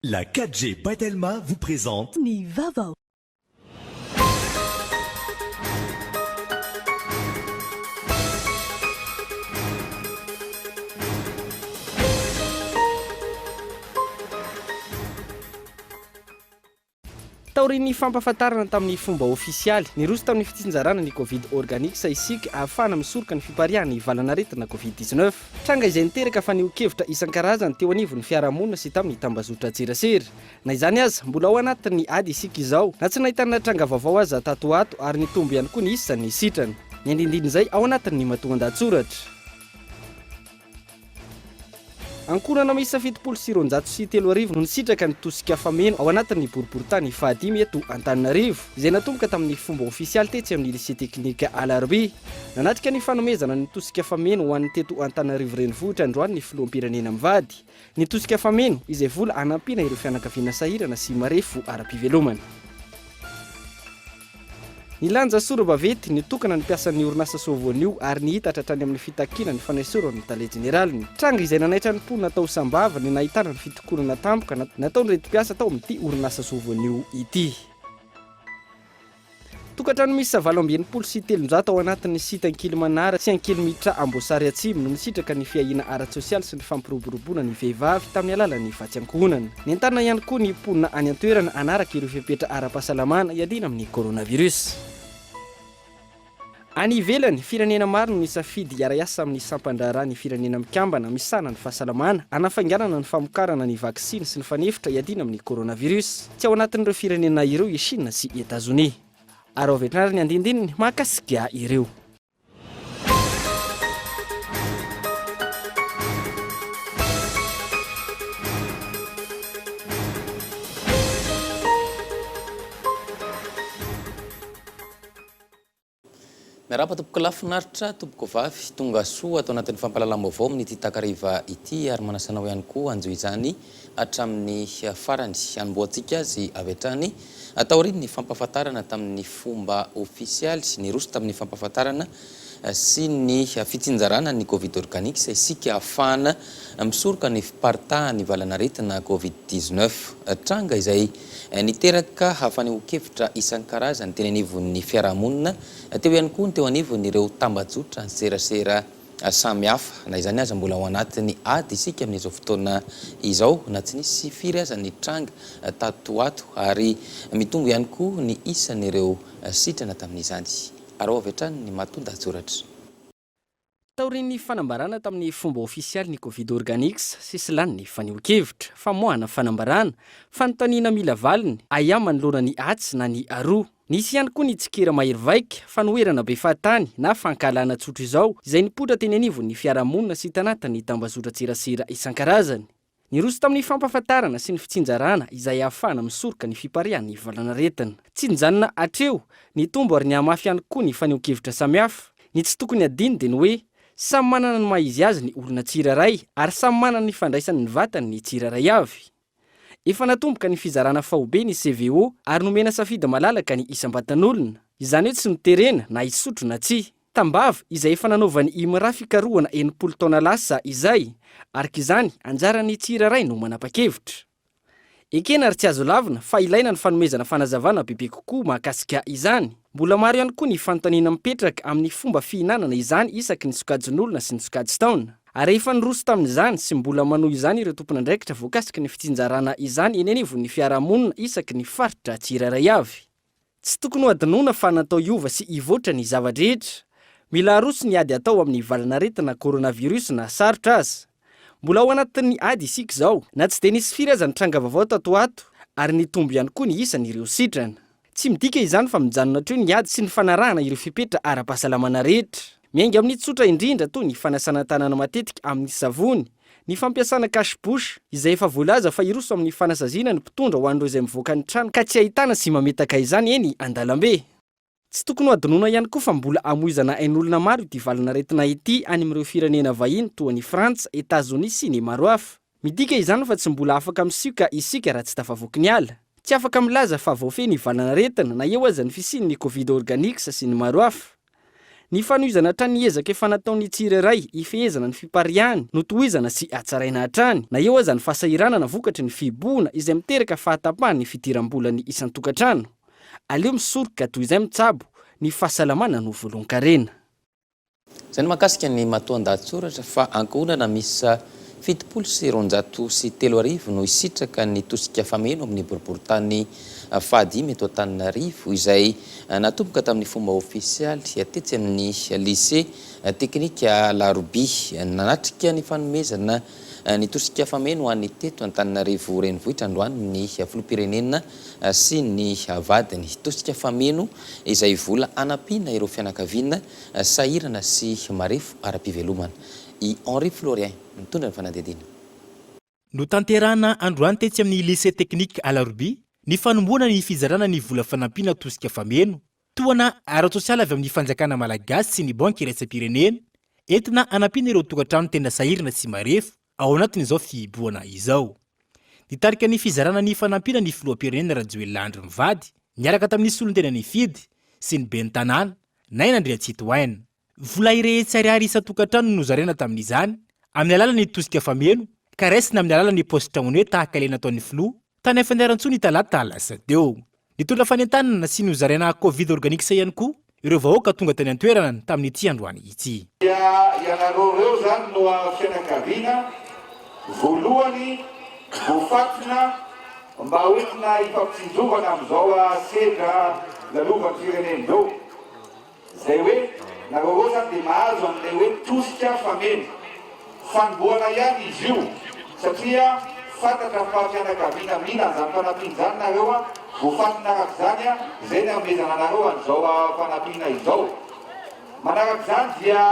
La 4G by Telma vous présente. Ny vaovao. Taorian'ny fampahafantarana tamin'ny fomba ofisialy, niroso tamin'ny fitsinjarana ny Covid Organics isika ahafahana misoroka ny fipariahan'ny valanaretina Covid 19. Tranga izay niteraka fanehoan-kevitra isan-karazany teo anivon'ny fiarahamonina sy tamin'ny tambazotran-tserasera. Na izany aza, mbola ao anatin'ny ady isika izao, na tsy nahitana tranga vaovao aza tato ho ato ary nitombo ihany koa ny isan'ny sitrana. Ny andinindin'izay ao anatin'ny matoandahatsoratra. Ankohonana miisa 3270 no nisitraka ny tosika fameno ao anatin'ny boriborintany fahadimy eto Antananarivo, izay natomboka tamin'ny fomba ofisialy tetsy amin'ny Lycée Technique Alarobia. Nanatrika ny fanomezana ny tosika fameno ho an'ny teto Antananarivo Renivohitra androany ny filoham-pirenena mivady. Ny tosika fameno, izay vola hanampiana ireo fianakaviana sahirana sy marefo ara-pivelomana. Nilanja sora-baventy nitokana ny mpiasan'ny orinasa Soavoanio ary nihitatra hatrany amin'ny fitakiana ny fanesorana ny tale jeneraliny. Tranga izay nanaitra ny mponina tao Sambava ny nahitana ny fitokonana tampoka nataon'ireto mpiasa tao amin'ity orinasa Soavoanio ity. Tokantrano miisa 368 ao anatin'ny site Ankilimanara sy Ankilimitra Amboasary Atsimo no nisitraka ny fiahiana ara-tsosialy sy ny fampiroboroboana ny vehivavy tamin'ny alalan'ny vatsy ankohonana. Nentanina ihany koa ny mponina any an-toerana hanaraka ireo fepetra ara-pahasalamana hiadiana amin'ny coronavirus. Any ivelany, firenena maro no nisafidy hiara-hiasa amin'ny sampan-draharaha ny Firenena Mikambana misahana ny fahasalamana, hanafainganana ny famokarana ny vaksiny sy ny fanefitra hiadiana amin'ny coronavirus. Tsy ao anatin'ireo firenena ireo i Shina sy Etazonia. Ary ao avy hatrany ary ny andindininy mahakasika ireo. Miarahaba tompoko lahy finaritra, tompoko vavy, tonga soa ato anatin'ny fampahalalam-baovao amin'ity takariva ity ary manasa anao ihany koa hanjohy izany hatramin'ny farany. Hanombohantsika azy avy hatrany taorian'ny fampahafantarana tamin'ny fomba ofisialy niroso tamin'ny fampahafantarana sy ny fitsinjarana ny Covid Organics isika ahafahana misoroka ny fiparitahan'ny valanaretina Covid 19. Tranga izay niteraka fanehoan-kevitra isan-karazany teny anivon'ny fiarahamonina, teo ihany koa ny teo anivon'ireo tambajotran-tserasera samihafa. Na izany aza mbola ao anatin'ny ady isika amin'izao fotoana izao na tsy nisy firy aza ny tranga tato ho ato ary mitombo ihany koa ny isan'ireo sitrana tamin'izany. Araho avy hatrany ny matoan-dahatsoratra. Taorian'ny fanambarana tamin'ny fomba ofisialy ny Covid Organics, sesilany ny fanehoan-kevitra, famoahana fanambarana, fanontaniana mila valiny, ahiahy manoloana ny atsy na ny aroa. Nisy ihany koa ny tsikera mahery vaika, fanoherana be fahatany na fankahalana tsotra izao izay nipoitra teny anivon'ny fiarahamonina sy tanatin'ny tambazotran-tserasera isan-karazany. Niroso tamin'ny fampahafantarana sy ny fitsinjarana izay ahafahana misoroka ny fipariahan'ny valanaretina. Tsy nijanona hatreo, nitombo ary nihamafy ihany koa ny fanehoan-kevitra samihafa. Ny tsy tokony hadino dia ny hoe, samy manana ny maha izy azy ny olona tsirairay ary samy manana ny fandraisany ny vatany ny tsirairay avy. Efa natomboka ny fizarana faobe ny CVO ary nomena safidy malalaka ny isam-batan'olona. Izany hoe tsy noterena na hisotro na tsia. Tambavy, izay efa nanaovan'i IMRA fikarohana 60 taona lasa izay. Araka izany, anjaran'ny tsirairay no manapa-kevitra. Ekena ary tsy azo lavina fa ilaina ny fanomezana fanazavana bebe kokoa mahakasika izany. Mbola maro ihany koa ny fanontaniana mipetraka amin'ny fomba fihinanana izany isaky ny sokajin'olona sy ny sokajin-taona. Ary efa niroso tamin'izany sy mbola manohy izany ireo tompon'andraikitra voakasiky ny fitsinjarana izany eny anivon'ny fiarahamonina isaky ny faritra tsirairay avy. Tsy tokony ho adinoina fa natao hiova sy hivoatra ny zava-drehetra. Mila aroso ny ady atao amin'ny valanaretina coronavirus na sarotra aza. Mbola ao anatin'ny ady isika izao, na tsy dia nisy firy aza ny tranga vaovao tato ho ato, ary nitombo ihany koa ny isan'ireo sitrana. Tsy midika izany fa mijanona hatreo ny ady sy ny fanarahana ireo fepetra ara-pahasalamana rehetra. Miainga amin'ny tsotra indrindra toy ny fanasana tanana matetika amin'ny savony, Ny fampiasana cache bouche, izay efa voalaza fa hiroso amin'ny fanasaziana ny mpitondra ho an'ireo izay mivoaka ny trano ka tsy ahitana sy mametaka izany eny an-dalambe. Tsy tokony ho adinoina ihany koa fa mbola amoizana ain'olona maro ity valanaretina ity any amin'ireo firenena vahiny toa an'i Frantsa, Etazonia sy ny maro hafa. Midika izany fa tsy mbola afaka misioka isika raha tsy tafavoaky ny ala. Tsy afaka milaza fa voafehy ny valanaretina na eo aza ny fisian'ny Covid Organics sy ny maro hafa. Ny fanohizana hatrany ny ezaka efa nataon'ny tsirairay hifehezana ny fipariahany no tohizana sy hatsaraina hatrany, na eo aza ny fahasahiranana vokatry ny fihibohana izay miteraka fahatapahan'ny fidiram-bolan'ny isan-tokantrano. Aleo misoroka toy izay mitsabo, ny fahasalamana no voalohan-karena. Izay ny mahakasika ny matoandahatsoratra fa ankohonana miisa 3270 no hisitraka ny tosika fameno amin'ny boriborintany fahadimy eto Antananarivo izay natomboka tamin'ny fomba ofisialy tetsy amin'ny Lycée Teknika Alarobia. Nanatrika ny fanomezana ny tosika fameno ho an'ny teto Antananarivo Renivohitra androany ny Filoham-pirenena sy ny vadiny. Tosika fameno izay vola hanampiana ireo fianakaviana Sahirana sy marefo ara-pivelomana. I Henri Florien mitondra ny fanadihadiana. Notanterahana androany tetsy amin'ny Lycée Technique Alarobia ny fanombohana ny fizarana ny vola fanampiana tosika fameno, tohana ara-tsosialy avy amin'ny fanjakana malagasy sy ny banky iraisam-pirenena, entina hanampiana ireo tokantrano tena sahirana sy marefo ao anatin'izao fihibohana izao. Nitarika ny fizarana ny fanampiana ny filoham-pirenena Rajoelina Andry mivady, niaraka tamin'ny solontena nifidy sy ny ben'ny tanàna, Naina Andriantsitohaina. Vola iray hetsy ariary isan-tokantrano no nozaraina tamin'izany, amin'ny alalan'ny tosika fameno, ka raisina amin'ny alalan'ny paositra money tahaka ilay nataon'ny filoha, tany Fianarantsoa ny talata lasa teo. Nitondra fanentanana sy nozaraina Covid Organics ihany koa ireo vahoaka tonga tany an-toerana tamin'ity androany ity. Dia ianareo ireo izany no fianakaviana voalohany voafatina mba hoentina hifampitsinjovana amin'izao sedra lalovan'ny firenena izao. Izay hoe nareo reo zany dia mahazo an'ilay hoe tosika fameno. Fanombohana ihany izy io satria fantatra fa fianakaviana mila an'izany fanampiana izany nareo an, voafantina arak'izany an, izay ny hanomezana anareo an'izao fanampiana izao. Manarak'izany dia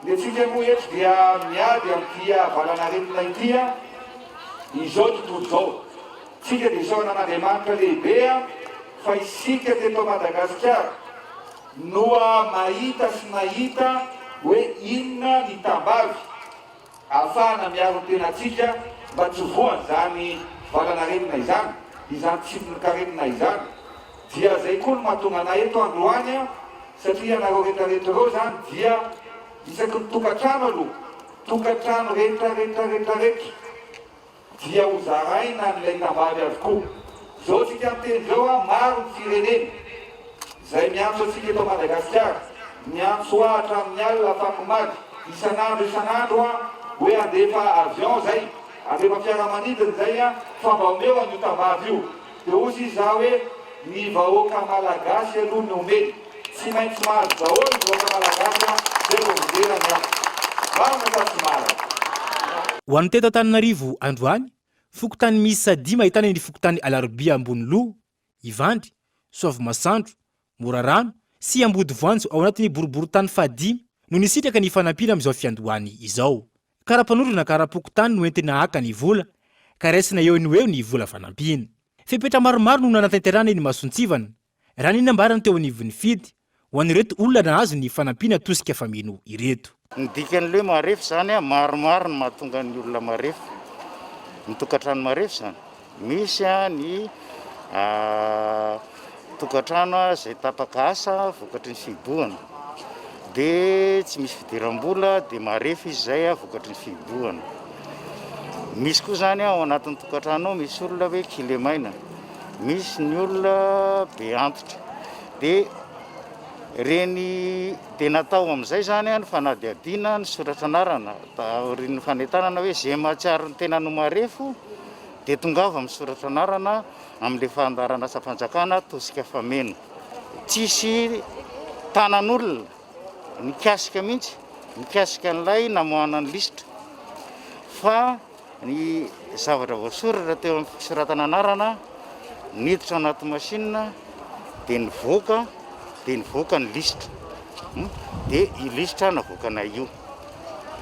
ny antsika moa eto dia miady amin'ity valan'aretina ity an, izao tontolo izao. Tsika dia isaorana an'Andriamanitra lehibe an, fa isika teto Madagasikara noa mahita sy nahita hoe inona ny tambavy ahafahana miaro ny tenantsika mba tsy ho voan'izany valan'aretina izany, izany tsimokaretina izany. Dia zay koa no mahatonga anay eto androany an, satria ianareo retraretra ireo izany dia isaky ny tokantrano aloha, tokantrano rehetra rehetra rehetra rehetra, dia ho zaraina an'ilay tambavy avokoa. Izao tsika miteny izao an, maro ny firenena izay miantso antsika eto Madagasikara, miantso ahy hatramin'ny alina afakomaly, isan'andro isan'andro an, hoe handefa avion zay, handefa fiaramanidina zay an, fa mba omeo an'io tambavy io. Dia hozy izy za hoe, ny vahoaka malagasy aloha no omena. Tsy maintsy mahazo daholo ny vahoaka malagasy an, zay vao midera ny hafa. Marina sa tsy marina? Ho an'ny teto Antananarivo androany, fokontany miisa dimy ahitana ny fokontany Alarobia Amboniloha, Ivandry, Soavimasoandro, Morarano sy Ambodivoanjo ao anatin'ny boriborintany fahadimy no nisitraka ny fanampiana amin'izao fiandohany izao. Kara-panondro na kara-pokontany no entina haka ny vola ka raisina eo no eo ny vola fanampiana. Fepetra maromaro no nanatanterahana iny mason-tsivana, raha ny nambarany teo anivon'ny Fidy, ho an'ireto olona nahazo ny fanampiana tosika fameno ireto. Ny dikan'ilay hoe marefo izany, maromaro ny mahatonga ny olona marefo, ny tokantrano marefo izany. Misy ny tokantrano izay tapaka asa vokatry ny fihibohana, dia tsy misy fidiram-bola dia marefo izy izay vokatry ny fihibohana. Misy koa izany ao anatin'ny tokantrano ao misy olona hoe kilemaina, misy ny olona be antitra. Dia ireny dia natao amin'izay izany ny fanadihadiana ny soratra anarana taorian'ny fanentanana hoe izay mahatsiaro ny tenany ho marefo dia tongava misoratra anarana amin'ilay fandaharan'asam-panjakana tosika fameno. Tsisy tanan'olona nikasika mihitsy nikasika an'ilay namoahana ny lisitra fa ny zavatra voasoratra teo amin'ny fisoratana anarana niditra anaty machine dia nivoaka dia nivoaka ny lisitra dia io lisitra navoakanay io.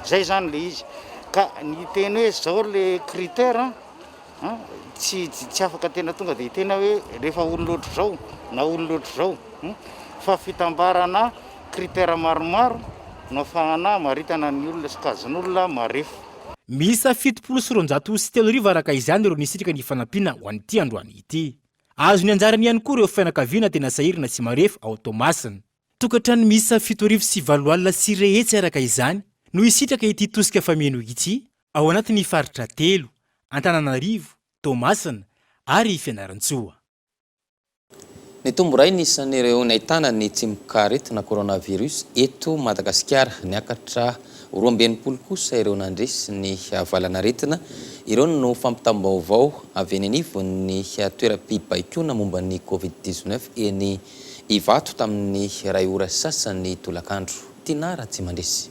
Zay zany le izy. Ka ny teny hoe zao le critère an, tsy tsy afaka tena tonga dia hiteny aho hoe rehefa olona ohatr'izao na olona ohatr'izao fa fitambarana critère maromaro no afahana hamaritana ny olona sokajin'olona marefo. Miisa 3370 araka izany ireo nisitraka ny fanampiana ho an'ity androany ity. Azony anjarany ihany koa ireo fianakaviana tena sahirana sy marefo ao Toamasina. Tokantrano miisa 187 araka izany no hisitraka ity tosika fameno ity ao anatin'ny faritra telo, Antananarivo, Toamasina ary Fianarantsoa. Nitombo iray ny isan'ireo nahitana ny tsimokaretina coronavirus eto Madagasikara. Niakatra ho 62 kosa ireo nandresy ny valanaretina. Ireo no fampitam-baovao avy eny anivon'ny toeram-pibaikoana momba ny Covid 19 eny Ivato tamin'ny iray ora sy sasany tolakandro. Tinah Ratsimandresy.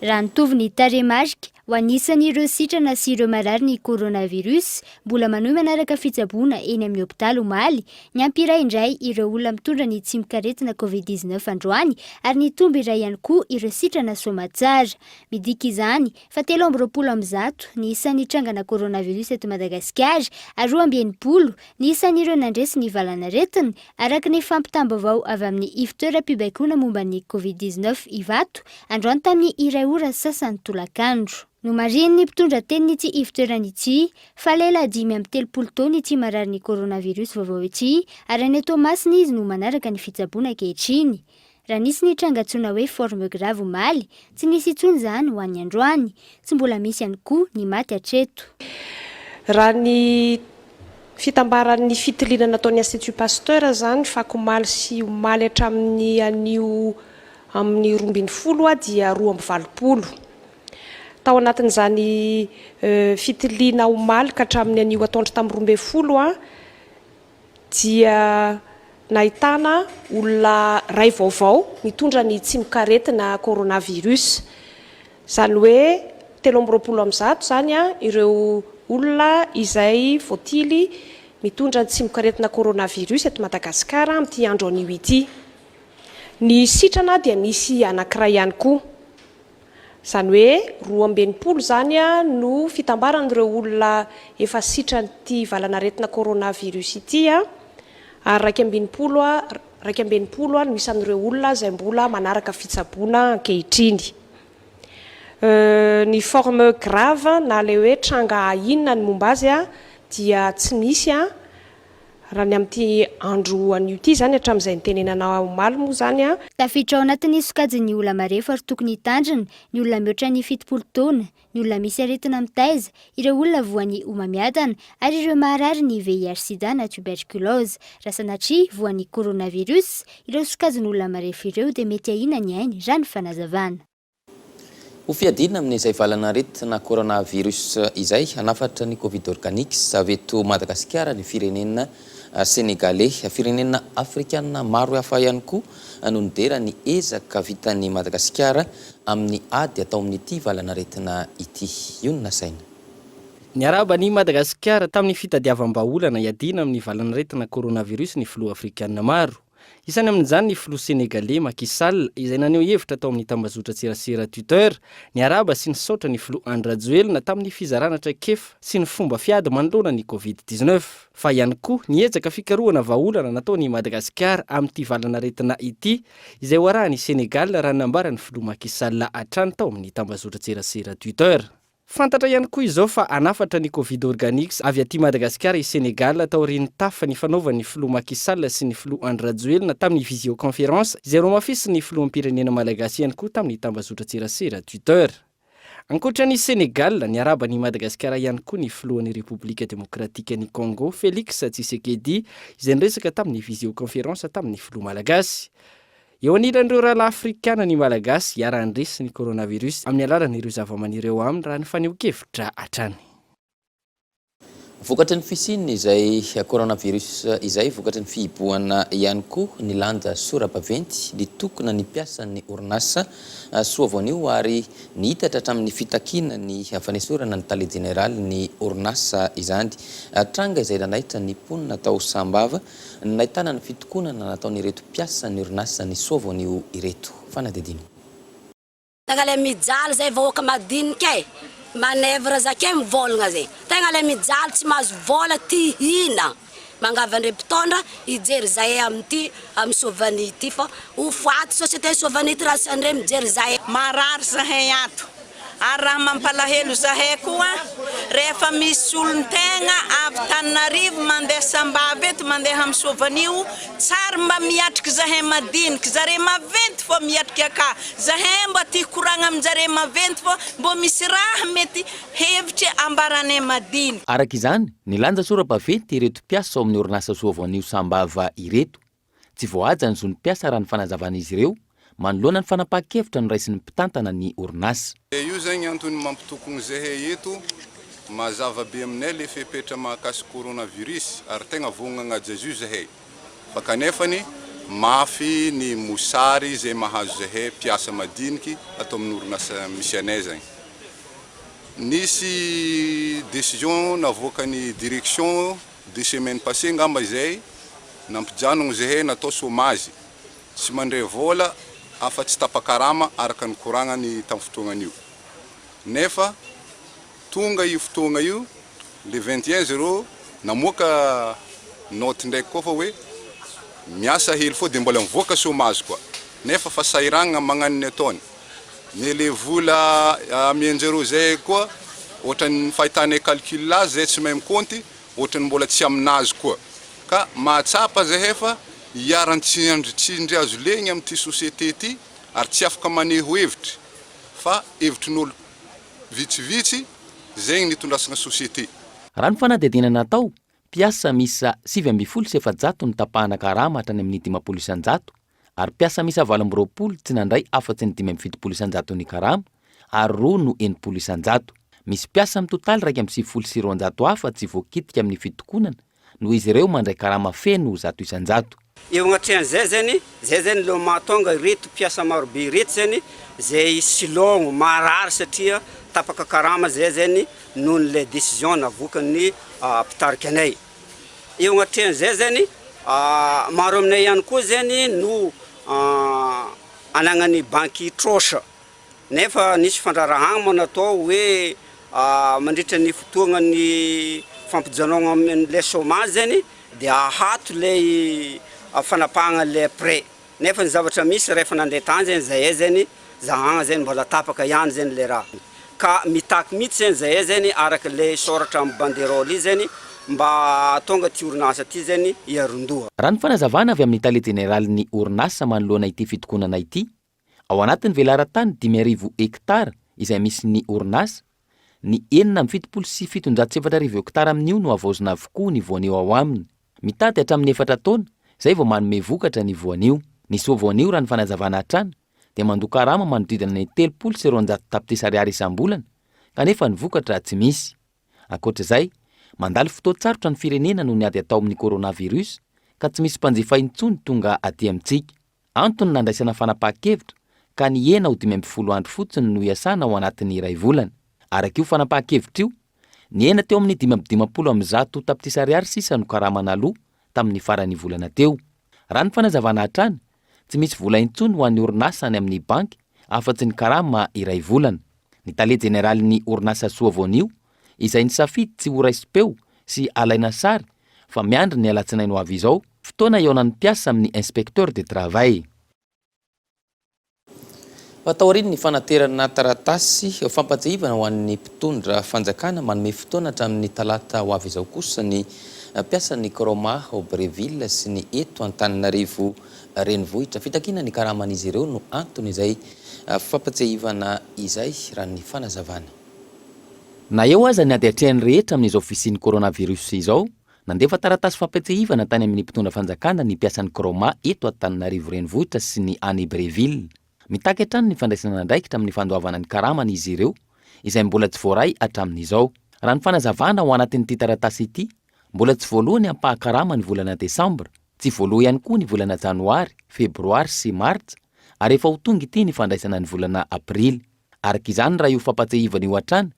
Raha nitovy ny tarehimarika ho anisan'ireo sitrana sy ireo marary ny coronavirus, mbola manohy manaraka fitsaboana eny amin'ny hopitaly omaly, niampy iray indray ireo olona mitondra ny tsimokaretina Covid 19 androany ary nitombo iray ihany koa ireo sitrana soamatsara. Midika izany fa 123 ny isan'ny trangana coronavirus eto Madagasikara ary 62 ny isan'ireo nandresy ny valanaretina Araka ny fampitam-baovao avy amin'ny ivon-toeram-pibaikoana momba ny Covid 19 Ivato, androany tamin'ny iray ora sasany tolakandro. Nomarihin'ny mpitondra tenin'ity ivon-toerana ity fa lehilahy 35 taona ity mararin'ny coronavirus vaovao ity ary any Toamasina izy no manaraka ny fitsaboana ankehitriny. Raha nisy ny tranga antsoina hoe forme grave omaly, tsy nisy intsony izany ho an'ny androany. Tsy mbola misy ihany koa ny maty hatreto. Raha ny fitambaran'ny fitiliana nataon'ny Institut Pasteur izany fakomaly sy omaly hatramin'ny anio amin'ny 12 dia 82. Tao anatin'izany fitiliana omaly ka hatramin'ny anio atoandro tamin'ny 12 dia nahitana olona iray vaovao nitondra ny tsimokaretina coronavirus. Izany hoe 123 izany ireo olona izay voatily mitondra ny tsimokaretina coronavirus eto Madagasikara amin'ity andro anio ity. Ny sitrana dia nisy anankiray ihany koa. Izany hoe 62 izany no fitambaran'ireo olona efa sitran'ity valanaretina coronavirus ity ary 61 61 no isan'ireo olona izay mbola manaraka fitsaboana ankehitriny. Ny forme grave na ilay hoe tranga ahiana ny momba azy dia tsy misy Raha ny amin'ity andro anio ity izany, hatramin'izay nitenenana omaly moa izany. Tafiditra ao anatin'ny sokajin'ny olona marefo ary tokony hitandrina, ny olona mihoatra ny 70 taona, ny olona misy aretina mitaiza, ireo olona voan'ny homamiadana ary ireo maharary ny VIH-Sida na tuberculose. Raha sanatria voan'ny coronavirus, ireo sokajin'olona marefo ireo dia mety ahiana ny ainy, raha ny fanazavana. Ho fiadiana amin'izay valan'aretina coronavirus izay, hanafatra ny Covid Organics avy eto Madagasikara ny firenena Senegaley. Firenena Afrikana maro hafa ihany koa no nidera ny ezaka vitan'i Madagasikara amin'ny ady atao amin'ity valan'aretina ity. Io no nasaina. Niarahaba an'i Madagasikara tamin'ny fitadiavam-bahaolana hiadiana amin'ny valan'aretina coronavirus ny filoha afrikanina maro. Isany amin'izany ny filoha Senegaley Macky Sall izay naneho hevitra tao amin'ny tambazotran-tserasera Twitter, niarahaba sy nisaotra ny filoha Andry Rajoelina tamin'ny fizarana traikefa sy ny fomba fiady manoloana ny Covid 19. Fa ihany koa ny ezaka fikarohana vahaolana nataon'i Madagasikara amin'ity valan'aretina ity izay ho arahan'i Senegal raha ny nambaran'ny filoha Macky Sall hatrany tao amin'ny tambazotran-tserasera Twitter. Fantatra ihany koa izao fa hanafatra ny Covid Organics avy aty Madagasikara i Sénégal taorian'ny tafa nifanaovan'ny filoha Macky Sall sy ny filoha Andry Rajoelina tamin'ny visioconférence izay nohamafisin'ny filoham-pirenena malagasy ihany koa tamin'ny tambazotran-tserasera Twitter. Ankoatra an'i Sénégal, niarahaba an'i Madagasikara ihany koa ny filohan'ny Repoblika Demokratikan'i Congo Félix Tshisekedi izay niresaka tamin'ny visioconférence tamin'ny filoha malagasy. Eo anilan'ireo rahalahy afrikana ny Malagasy hiara-handresy ny coronavirus amin'ny alalan'ireo zavamaniry eo aminy raha ny fanehoan-kevitra hatrany. Vokatry ny fisian'izay coronavirus izay, vokatry ny fihibohana ihany koa, nilanja sora-baventy nitokona ny mpiasan'ny orinasa Soa Voanio ary nihitatra hatramin'ny fitakiana ny fanesorana ny tale jeneralin'ny orinasa izany. Tranga izay nanaitra ny mponina tao Sambava Nahitana ny fitokonana nataon'ireto mpiasan'ny orinasa ny Soa Voanio ireto. Fanadihadiana. Tegna le mijaly zay vahoaka madinika e, manevre zake mivolagna zay, tegna le mijaly tsy mahazo vola ty hihina, mangavy andre mpitondra hijery zahay amity amy soa-vanille ty fa ho faty société soa-vanille ty raha tsy andre mijery zahay. Marary zahay ato Ary raha mampalahelo zahay koa rehefa misy olon-tegna avy tany. Antananarivo mandeha Sambava eto mandeha am Soavanio tsary mba miatriky zahay madiniky zare maventy fô miatriky aka zahay mba tia hikoragna aminjare maventy fô mbô misy raha mety hevitry ambaranay madiniky. Araka izany, nilanja sora-baventy ireto mpiasa ao amin'ny orinasa Soavanio Sambava ireto. Tsy voahaja ny zon'ny mpiasa raha ny fanazavan'izy ireo manoloana ny fanapahan-kevitra noraisin'ny mpitantana ny orinasa. Io zegny antony mampitokogno zehe eto, mazava be aminay le fepetra mahakasika coronavirus ary tegna vognona agnaja azy io zahay fa kanefany mafy ny mosary zay mahazo zahay mpiasa madiniky ato amin'ny orinasa misy anay zegny. Nisy decision navoakan'ny direction Deux semaines passées ngamba izay nampijanogno zahay natao chômage tsy mandray vôla afa tsy tapa-karama araka ny koragnany tam fotoagnan'io nefa tonga io fotoagna io le 21 zareo namoaka note ndraiky koa fa hoe miasa hely fô de mbola mivoaka chômage koa nefa fa sahiragnana magnano ny ataony ny le vola amianjareo zay koa ohatran'ny fahitanay calcul azy zay tsy mahay mikaonty ohatran'ny mbola tsy aminazy koa ka mahatsapa zahay fa iharan-tsindry tsindry azo legny amin'ity société ity ary tsy afaka maneho hevitry fa hevitrin'olo vitsivitsy zegny nitondrasagna société. Raha ny fanadihadiana natao, mpiasa miisa 419 no tapahana karama hatrany amin'ny 50% ary mpiasa miisa 28 tsy nandray afa-tsy ny 75 isan-jaton'ny karama ary roa no 60 isan-jato. Misy mpiasa mitotaly 291 hafa tsy voakitika amin'ny fitokonana noho izy ireo mandray karama feno 100%. Eo agnatrehan'izay zany, zay zany lo mahatonga ireto mpiasa marobe ireto zany zay silôgno, marary satria tapaka karama zay zany noho ny le décision navoakan'ny mpitarika anay. Eo agnatrehan'izay zany, maro aminay ihany koa zany no anagnan'ny banky trosa nefa nisy fandraharahagna moa natao hoe mandritra ny fotoagnan'ny fampijanogna amin'ilay chômage zany dia ahato ilay fanapahagna ilay prêt nefa ny zavatra misy rehefa nandeha tany zany zahay zany zahagna zany mbola tapaka ihany zany le raha ka mitaky mihitsy zany zahay zany araka ilay soratra amin'ny banderole io zany mba hahatonga ty orinasa ty zany hiaron-doha. Raha ny fanazavana avy amin'ny tale jeneralin'ny orinasa manoloana ity fitokonana ity, ao anatin'ny velaran-tany 5000 hektara izay misy ny orinasa, ny 4076 hektara amin'io no havaozina avokoa ny voanio ao aminy. Mitady hatramin'ny efatra taona izay vao manome vokatra ny voanio. Ny soa voanio raha ny fanazavana hatrany dia mandoa karama manodidina ny 230 tapitrisa ariary isam-bolana kanefa ny vokatra tsy misy. Ankoatra izay, mandalo fotoan-tsarotra ny firenena noho ny ady atao amin'ny coronavirus ka tsy misy mpanjifa intsony tonga aty amintsika. Antony nandraisana fanapahan-kevitra ka nihena ho 15 andro fotsiny no iasana ao anatin'ny iray volana. Araka io fanapahan-kevitra io, nihena teo amin'ny 155 tapitrisa ariary sisa no karama naloa tamin'ny faran'ny volana teo. Raha ny fanazavana hatrany, tsy misy vola intsony ho an'ny orinasa any amin'ny banky afa-tsy ny karama iray volana. Ny tale jeneralin'ny orinasa Soa Voanio izay nisafidy tsy ho raisim-peo sy alaina sary fa miandry ny alatsinainy ho avy izao, fotoana hihaonan'ny mpiasa amin'ny inspecteur de travail. Fa taorian'ny fanaterana taratasy fampatsiahivana ho an'ny mpitondra fanjakana, manome fotoana hatramin'ny talata ho avy izao kosa ny mpiasan'ny Kraoma ao Breville sy ny eto Antananarivo Renivohitra. Fitakiana ny karaman'izy ireo no anton'izay fampatsiahivana izay, raha ny fanazavana. Na eo aza ny ady atrehan'ny rehetra amin'izao fisian'ny coronavirus izao, nandefa taratasy fampiatsehivana tany amin'ny mpitondra fanjakana ny mpiasan'ny Kraoma eto Antananarivo Renivohitra sy ny any Breville. Mitaky hatrany ny fandraisana andraikitra amin'ny fandoavana ny karamany izy ireo, izay mbola tsy voaray hatramin'izao. Raha ny fanazavana ao anatin'ity taratasy ity, mbola tsy voaloa ny ampahan-karama ny volana desambra, tsy voaloa ihany koa ny volana janoary, febroary sy martsa, ary efa ho tonga ity ny fandraisana ny volana aprily. Araka izany raha io fampatsiahivana io hatrany,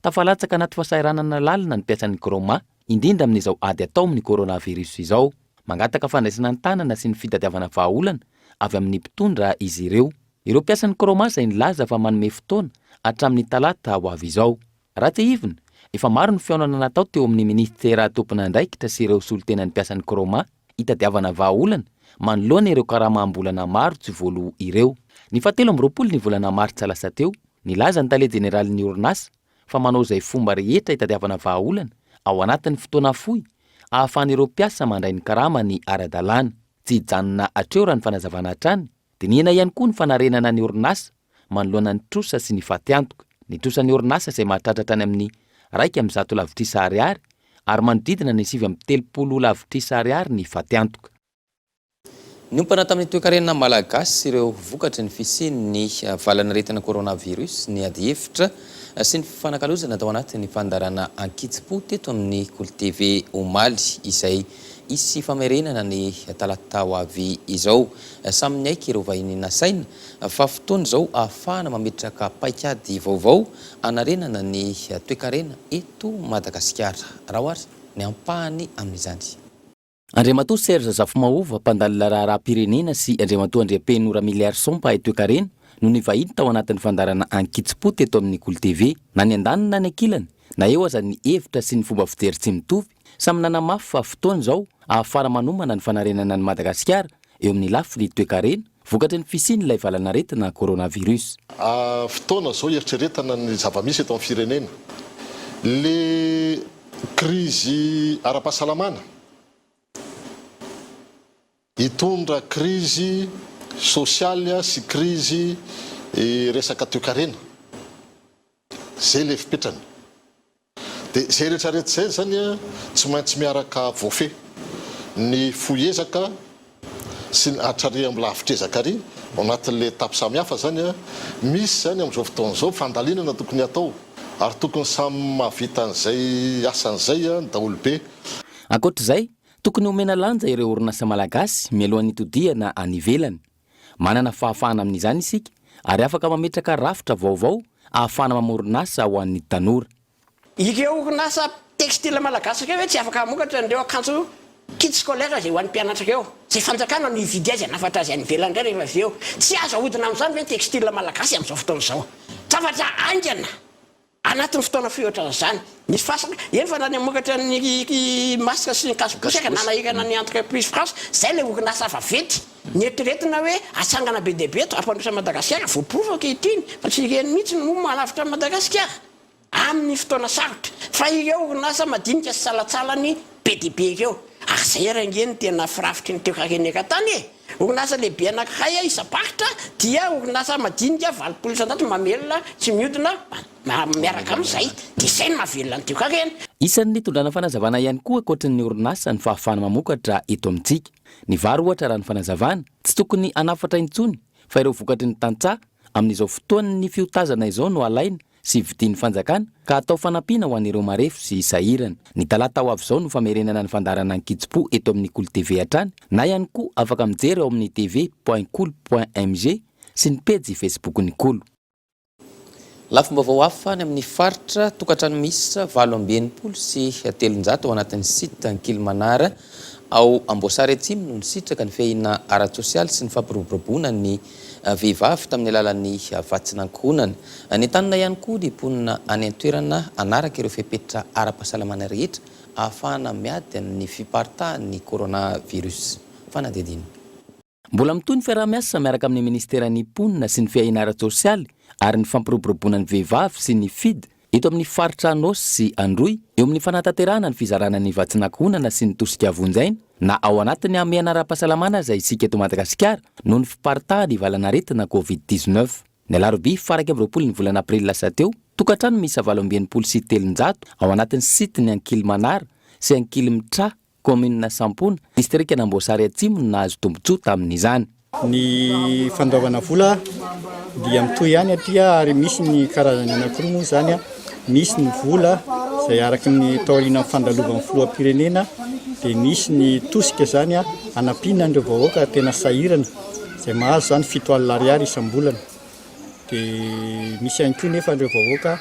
tafalatsaka anaty fahasahiranana lalina ny mpiasan'ny Kraoma, indrindra amin'izao ady atao amin'ny coronavirus izao. Mangataka fandraisana an-tanana sy ny fitadiavana vahaolana avy amin'ny mpitondra izy ireo. Ireo mpiasan'ny Kraoma izay nilaza fa manome fotoana hatramin'ny talata ho avy izao. Raha tsiahivina, efa maro ny fihaonana natao teo amin'ny minisitera tompon'andraikitra sy ireo solontenan'ny mpiasan'ny Kraoma hitadiavana vahaolana manoloana ireo karama am-bolana maro tsy voaloa ireo. Ny fahatelo amby 20 ny volana martsa lasa teo, nilaza ny tale jeneralin'ny orinasa fa manao izay fomba rehetra hitadiavana vahaolana ao anatin'ny fotoana fohy ahafahan'ireo mpiasa mandray ny karamany ara-dalàna. Tsy hijanona hatreo raha ny fanazavana hatrany. Dinihina ihany koa ny fanarenana ny orinasa manoloana ny trosa sy ny fatiantoka. Ny trosan'ny orinasa izay mahatratra hatrany amin'ny 101 lavitrisa ariary ary manodidina ny 39 lavitrisa ariary ny fatiantoka. Niompana tamin'ny toekarena malagasy sy ireo vokatry ny fisian'ny valanaretina coronavirus ny adihevitra sy ny fifanakalozana tao anatin'ny fandaharana ankitsim-po teto amin'ny Kolo TV omaly izay hisy famerenana ny talata ho avy izao. Samy niaiky ireo vahiny nasaina fa fotoana izao ahafahana mametraka paikady vaovao hanarenana ny toekarena eto Madagasikara. Raha ohatra ny ampahany amin'izany. Andriamatoa Serge Zafimahova, mpandalina raharaham-pirenena sy Andriamatoa Andriampeno Ramiliarison, mpahay toekarena, no nivahiny tao anatin'ny fandaharana Ankitsim-po teto amin'ny Kolo TV. Na ny andaniny na ny ankilany, na eo aza ny hevitra sy ny fomba fijery tsy mitovy, samy nanamafy fa fotoana izao ahafahana manomana ny fanarenana an'i Madagasikara eo amin'ny lafiny toekarena, vokatry ny fisian'ilay valanaretina coronavirus. Fotoana izao hieritreretana ny zava-misy eto amin'ny firenena. Le. Krizy ara-pahasalamana, hitondra krizy sosialy sy krizy resaka toekarena, zay le fipetrany. De zay rehetra rehetra zay zany tsy maintsy miaraka voafehy ny fohy ezaka sy ny hatrary amin'ny lavitr'ezaka ary ao anatin'ilay étape samihafa izany an, misy izany amin'izao fotoana izao fandalinana tokony hatao ary tokony samy mahavita an'izay asany izay ny daholobe. Ankoatra izay, tokony homena lanja ireo orinasa malagasy mialohan'ny hitodihana any ivelany. Manana fahafahana amin'izany isika ary afaka mametraka rafitra vaovao ahafahana mamorona asa ho an'ny tanora. Ireo orinasa textile malagasy ireo ve tsy afaka hamokatra an'ireo akanjo kit scolaire izay ho an'ny mpianatra ireo? Izay fanjakana no hividy azy hanafatra azy any ivelany indray rehefa avy eo. Tsy azo ahodina amin'izany ve ny textile malagasy amin'izao fotoana izao? Zavatra haingana anatin'ny fotoana fohy ohatran'izany. Misy fasana, eny fa na ny hamokatra ny masque sy ny cache-bouche aza nanahirana ny entreprise France, izay ilay orinasa vaventy Nieritreretina hoe hatsangana be dia be eto hampandroso an'i Madagasikara, voaporofo ankehitriny fa tsy ireny mihitsy no mahalafitra an'i Madagasikara amin'ny fotoana sarotra fa ireo orinasa madinika sy salantsalany be dia be ireo. Ary izay ary ange no tena firafitry ny toekarena eran-tany e! Orinasa lehibe anankiray isam-paritra dia orinasa madinika 80% mamelona sy miodina miaraka amin'izay, dia izay no mahavelona ny toekarena. Isan'ny nitondrana fanazavana ihany koa ankoatry ny orinasa ny fahafahana mamokatra eto amintsika. Ny vary ohatra raha ny fanazavana, tsy tokony hanafatra intsony fa ireo vokatry ny tantsaha amin'izao fotoan'ny fiotazana izao no alaina sy vidian'ny fanjakana ka atao fanampiana ho an'ireo marefo sy sahirana. Ny talata ho avy izao no famerenana ny fandaharana Ankitsim-po eto amin'ny Kolo TV hatrany na ihany koa afaka mijery ao amin'ny tv point kolo point mg sy ny pejy Facebook-n'ny Kolo. Lafim-baovao hafa any amin'ny faritra, tokantrano miisa 368 ao anatin'ny site Ankilimanara ao Amboasary Atsimo no nisitraka ny fiahiana ara-tsosialy sy ny fampiroboroboana ny vehivavy tamin'ny alalan'ny vatsin'ankohonana. Nentanina ihany koa ny mponina any an-toerana hanaraka ireo fepetra ara-pahasalamana rehetra ahafahana miady amin'ny fiparitahan'ny coronavirus. Fanadihadiana. Mbola mitohy ny fiaraha-miasa miaraka amin'ny Ministeran'ny Mponina sy ny Fiahiana ara-tsosialy ary ny Fampiroboroboana ny Vehivavy sy ny FID eto amin'ny faritra Anôsy sy Androy eo amin'ny fanatanterahana ny fizarana ny vatsin'ankohonana sy ny tosika vonjy aina na ao anatin'ny hamehana ara-pahasalamana aza isika eto Madagasikara noho ny fiparitahan'ny valanaretina Covid 19. Ny alarobia faha 21 ny volana aprily lasa teo, tokantrano miisa 368 ao anatin'ny site-n'ny Ankilimanara sy Ankilimitra Kaominina Sampona, distrikan'Amboasary Atsimo no nahazo tombontsoa tamin'izany. Ny fandoavana vola dia mitohy ihany aty ary misy ny karazany anankiroa moa izany, misy ny vola izay araka ny taorian'ny fandalovan'ny filoham-pirenena dia misy ny tosika izany hanampiana an'ireo vahoaka tena sahirana izay mahazo izany 70 ariary isam-bolana. Dia misy ihany koa nefa ireo vahoaka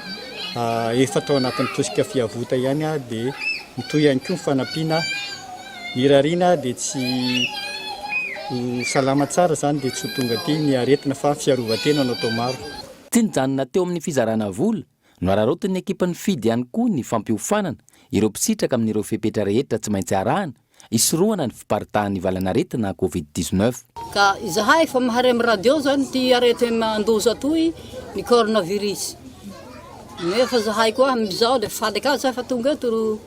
efa tao anatin'ny tosika fiavota ihany dia mitohy ihany koa ny fanampiana. Ny irariana dia tsy ho salama tsara izany dia tsy ho tonga aty ny aretina fa fiarovan-tena no atao maro. Tsy nijanona teo amin'ny fizarana vola, noararaotin'ny ekipan'ny Fidy ihany koa ny fampiofanana ireo mpisitraka amin'ireo fepetra rehetra tsy maintsy arahana hisorohana ny fiparitahan'ny valanaretina Covid 19. Ka izahay efa mahare amin'ny radio zany ity areti-mandoza toy ny coronavirus. Nefa zahay koa amin'izao dia faly ka zahay fa tonga eto ro.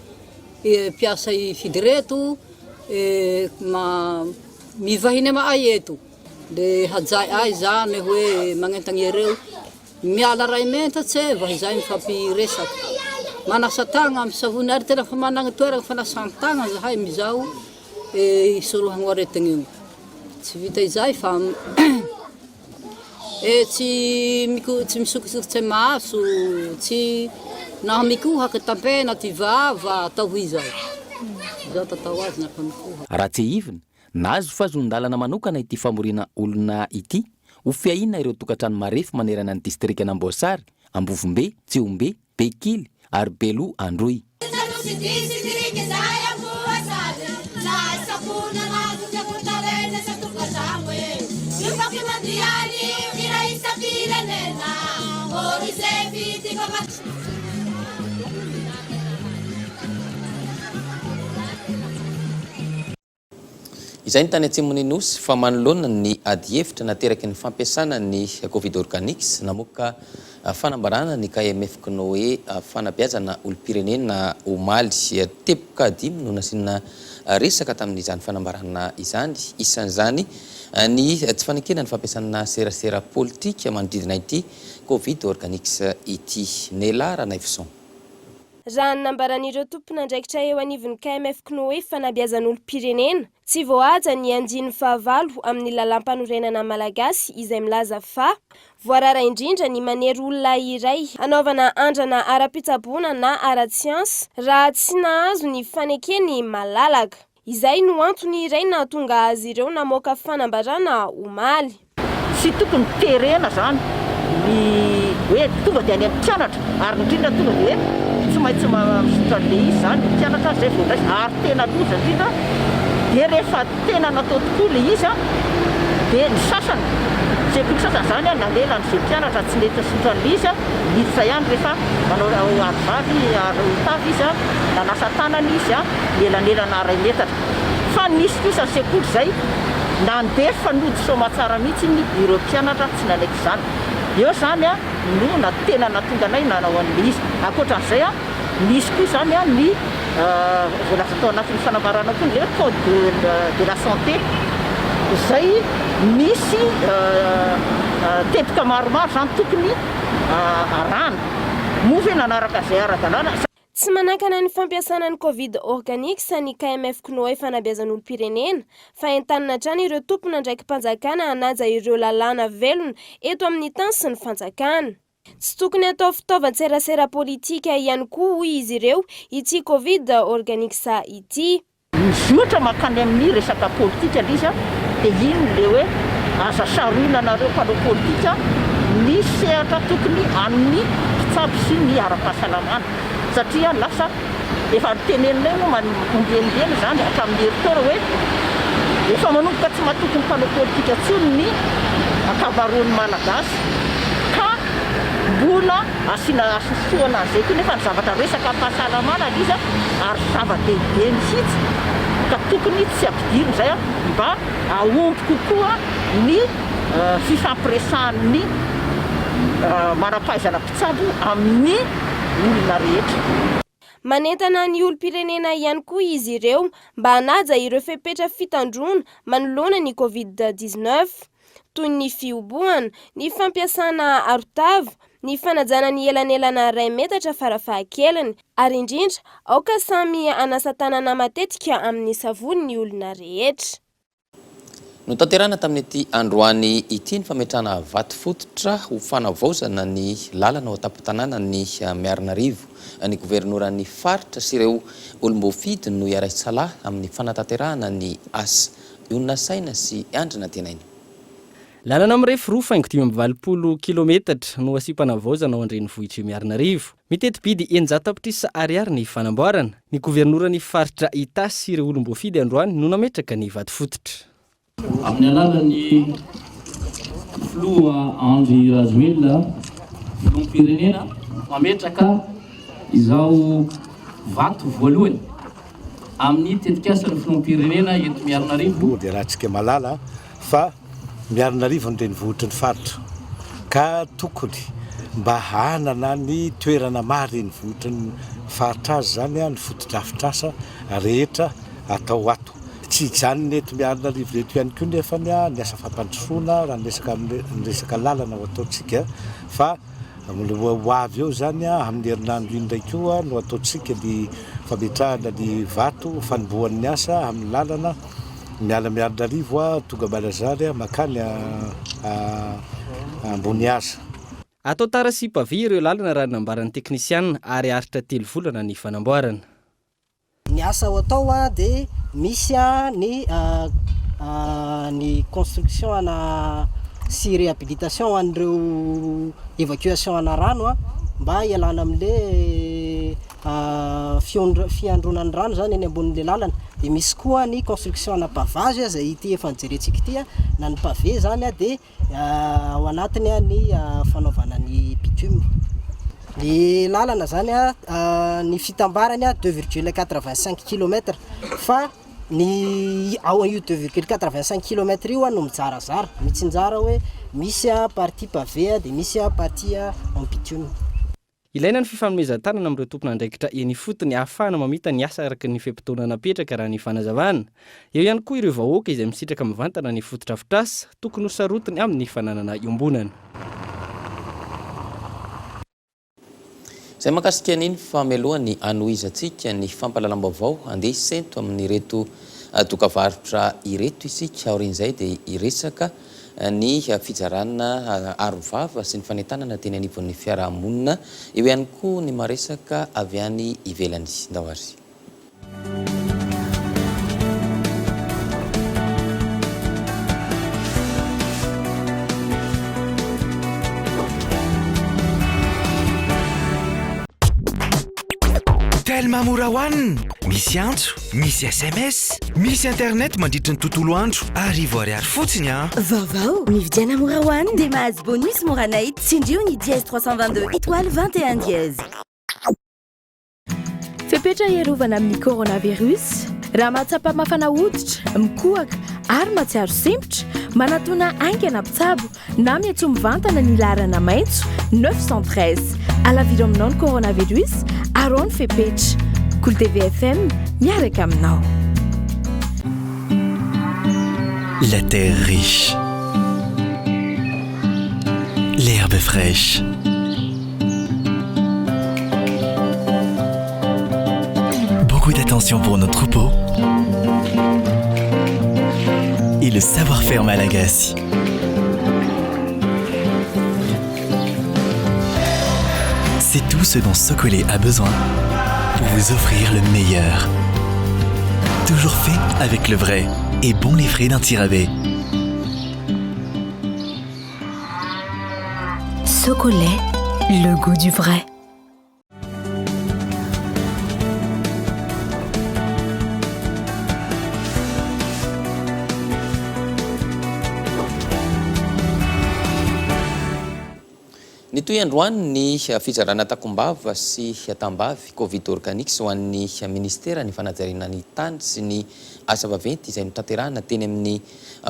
mpiasa i Fidy reto ma mivahiny ama'ay eto le hajai'ay zany hoe magnentagna iareo miala ray mentatse vaho izay mifampiresaky manasa tagna amy savony ary tena fa managna toeragna fanasan-tagna zahay amizao hisorohagna o aretigny io tsy vita izay fa E tsy miko tsy misokitsokitse maso, tsy naho mikohaky tampena ty vava atao ho izao. Izao tatao azy nafa mikohaky. Raha tsiahivina, nahazo fahazoan-dalana manokana ity famoriana olona ity ho fiahiana ireo tokantrano marefo manerana ny distrikan'Amboasary, Ambovombe, Tsihombe, Bekily ary Beloha Androy. Izay ny tany atsimon'ny Nosy fa manoloana ny adihevitra nateraky ny fampiasana ny Covid Organics, namoaka fanambarana ny KMF Cnoe fanabeazana olom-pirenena omaly. Teboka dimy no nasiana resaka tamin'izany fanambarana izany, isan'izany ny tsy fanekena ny fampiasana serasera politika manodidina ity Covid Organics ity. Nela Ranaivoson. Raha ny nambaran'ireo tompon'andraikitra eo anivon'ny KMF Cnoe fanabeazan'olom-pirenena, tsy voahaja ny andininy fahavalo amin'ny lalàmpanorenana malagasy izay milaza fa voarara indrindra ny manery olona iray hanaovana andrana ara-pitsaboana na ara-tsiansa raha tsy nahazo ny fanekeny malalaka. Izay no antony iray nahatonga azy ireo namoaka fanambarana omaly. Tsy tokony terena izany ny hoe tonga dia any amin'ny mpianatra ary indrindra tonga dia hoe tsy maintsy mizotra an'ilay izy izany ny mpianatra izay vao raisina ary tena loza indrindra dia rehefa tena natao tokoa ilay izy dia ny sasany, sekoly sasany izany nalela an'izay mpianatra tsy nety nizotra an'ilay izy niditra ihany rehefa manao aro vavy aro tava izy nanasa tanana izy Nielanelana iray metatra. Fa nisy kosa ny sekoly izay nandefa nody soamatsara mihitsy ireo mpianatra tsy nanaiky izany. Eo izany no na tena nahatonga anay nanao an'ilay izy. Ankoatra an'izay, nisy koa izany ny voalaza tao anatin'ny fanambarana koa ny hoe code de la santé izay misy teboka maromaro izany tokony arahana. Moa ve nanaraka izay ara-dalàna? Tsy manakana ny fampiasana ny Covid Organics ny KMF Cnoe fanabeazan'olom-pirenena, fa entanina hatrany ireo tompon'andraiki-panjakana hanaja ireo lalàna velona eto amin'ny tany sy ny fanjakana. Tsy tokony hatao fitaovan-tserasera politika ihany koa hoy izy ireo ity Covid Organics ity. Mizotra mankany amin'ny resaka politika ilay izy dia iny ilay hoe aza sarona anareo mpanao politika ny sehatra tokony an'ny mpitsabo sy ny ara-pahasalamana satria lasa efa noteneninay moa ombienimbeny izany hatramin'ny herintaona hoe efa manomboka tsy matoky ny mpanao politika intsony ny ankamaroan'ny Malagasy ka mbola Asiana asosohana an'izay koa nefa ny zavatra resaka fahasalamana ilay izy ary zava-dehibe mihitsy ka tokony tsy ampidirina izay mba hahomby kokoa ny fifampiresahan'ny manam-pahaizana mpitsabo amin'ny olona rehetra. Manentana ny olom-pirenena ihany koa izy ireo mba hanaja ireo fepetra fitandroana manoloana ny Covid 19. toy ny fihobohana, ny fampiasana arotava, ny fanajana ny elanelana iray metatra farafahakeliny, ary indrindra aoka samy hanasa tanana matetika amin'ny savony ny olona rehetra. Notanterahina tamin'ity androany ity ny fametrahana vato fototra ho fanavaozana ny lalana ao an-tampon-tanànan'i Miarinarivo. Ny governoran'ny faritra sy ireo olom-boafidy no hiara-hisalahy amin'ny fanatanterahana ny asa. Ionona saina sy Andry Nantenaina. Lalana mirefy roa faingo 85 kilometatra no asiam-panavaozana ao an-drenivohitr'i Miarinarivo. Miteti-bidy 600 tapitrisa ariary ny fanamboarana. Ny governoran'ny faritra Itasy sy ireo olom-boafidy androany no nametraka ny vatofototra. Amin'ny alalan'ny Filoha Andry Rajoelina, Filoham-pirenena, mametraka izao vato voalohany amin'ny tetikasan'ny filoham-pirenena eto Miarinarivo. Dia ratsika malala fa Miarinarivo ny renivohitry ny faritra ka tokony mba hanana ny toerana maha renivohitry ny faritra azy izany ny fotodrafitrasa rehetra atao ato. Tsy hijanona eto Miarinarivo eto ihany koa nefa ny asa fampandrosoana raha ny resaka ny resaka lalana ho ataontsika fa ho avy eo izany amin'ny herinandro iny indray koa no ataontsika ny fametrahana ny vato fanombohan'ny asa amin'ny lalana miala Miarinarivo tonga Manazary mankany Ambonihaza. Atao tara sy pavé ireo lalana raha ny nambaran'ny teknisianina ary haharitra telo volana ny fanamboarana. Ny asa ho atao dia misy ny ny construction ana sy réhabilitation an'ireo évacuation ana rano mba hialana amin'le fiandronan'ny rano zany eny ambonin'le lalana. Dia misy koa ny construction ana pavage izay ity efa nojerentsika ity na ny pavé zany dia Ao anatiny ny fanaovana ny bitume. Ny lalana zany ny fitambarany 2,85 kilomètre fa ny ao io 2,85 kilomètre io no mizarazara, mitsinjara hoe misy partie pavé dia misy partie en bitume. Ilaina ny fifanomezan-tanana amin'ireo tompon'andraikitra eny ifotony ahafahana mamita ny asa araka ny fe-potoana napetraka raha ny fanazavana. Eo ihany koa ireo vahoaka izay misitraka mivantana ny fotodrafitrasa, tokony ho sarotiny amin'ny fananana iombonana. Izay mahakasika an'iny fa mialoha ny hanohizantsika ny fampahalalam-baovao, andeha hisento amin'ireto dokavarotra ireto isika, aorian'izay dia hiresaka ny fizarana arovava sy ny fanentanana teny anivon'ny fiarahamonina, eo ihany koa ny maresaka avy any ivelany. Ndao ary. Telma mora hohanina, misy antso, misy sms, misy internet mandritry ny tontolo andro, 1000 ariary fotsiny an! Vaovao, mividiana mora hohanina dia mahazo bonus mora night, tsindrio ny dièse 322 étoile 21 dièse. Fepetra hiarovana amin'ny coronavirus, Raha mahatsapa mafana hoditra, mikohaka ary mahatsiaro sempotra, manatòna haingana mpitsabo na miantsoa mivantana ny laharana maitso 913. Alaviro aminao ny coronavirus, araho ny fepetra. Kolo TV FM, miaraka aminao. La terre riche. L'herbe fraîche. Beaucoup d'attention pour nos troupeaux et le savoir-faire malagasy. C'est tout ce dont Socolait a besoin pour vous offrir le meilleur. Toujours fait avec le vrai et bon les frais d'un tirabé. Socolait, le goût du vrai. Nitohy androany ny fizarana takombava sy tambavy Covid Organics ho an'ny Minisiteran'ny Fanajariana ny Tany sy ny Asa Vaventy izay notanterahina teny amin'ny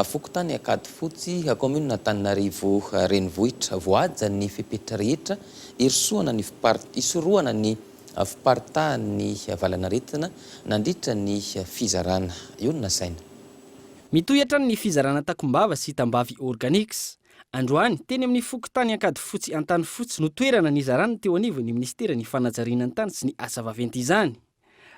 Fokontany Ankadifotsy, Kaominina Antananarivo Renivohitra. Voahaja ny fepetra rehetra hirosoana ny hisorohana ny fiparitahan'ny valanaretina nandritra ny fizarana. Eo no nasaina. Mitohy hatrany ny fizarana takombava sy tambavy Organics. Androany, teny amin'ny fokontany Ankadifotsy Antanifotsy no toerana nizarana teo anivon'ny minisiteran'ny Fanajariana ny tany sy ny asa vaventy izany.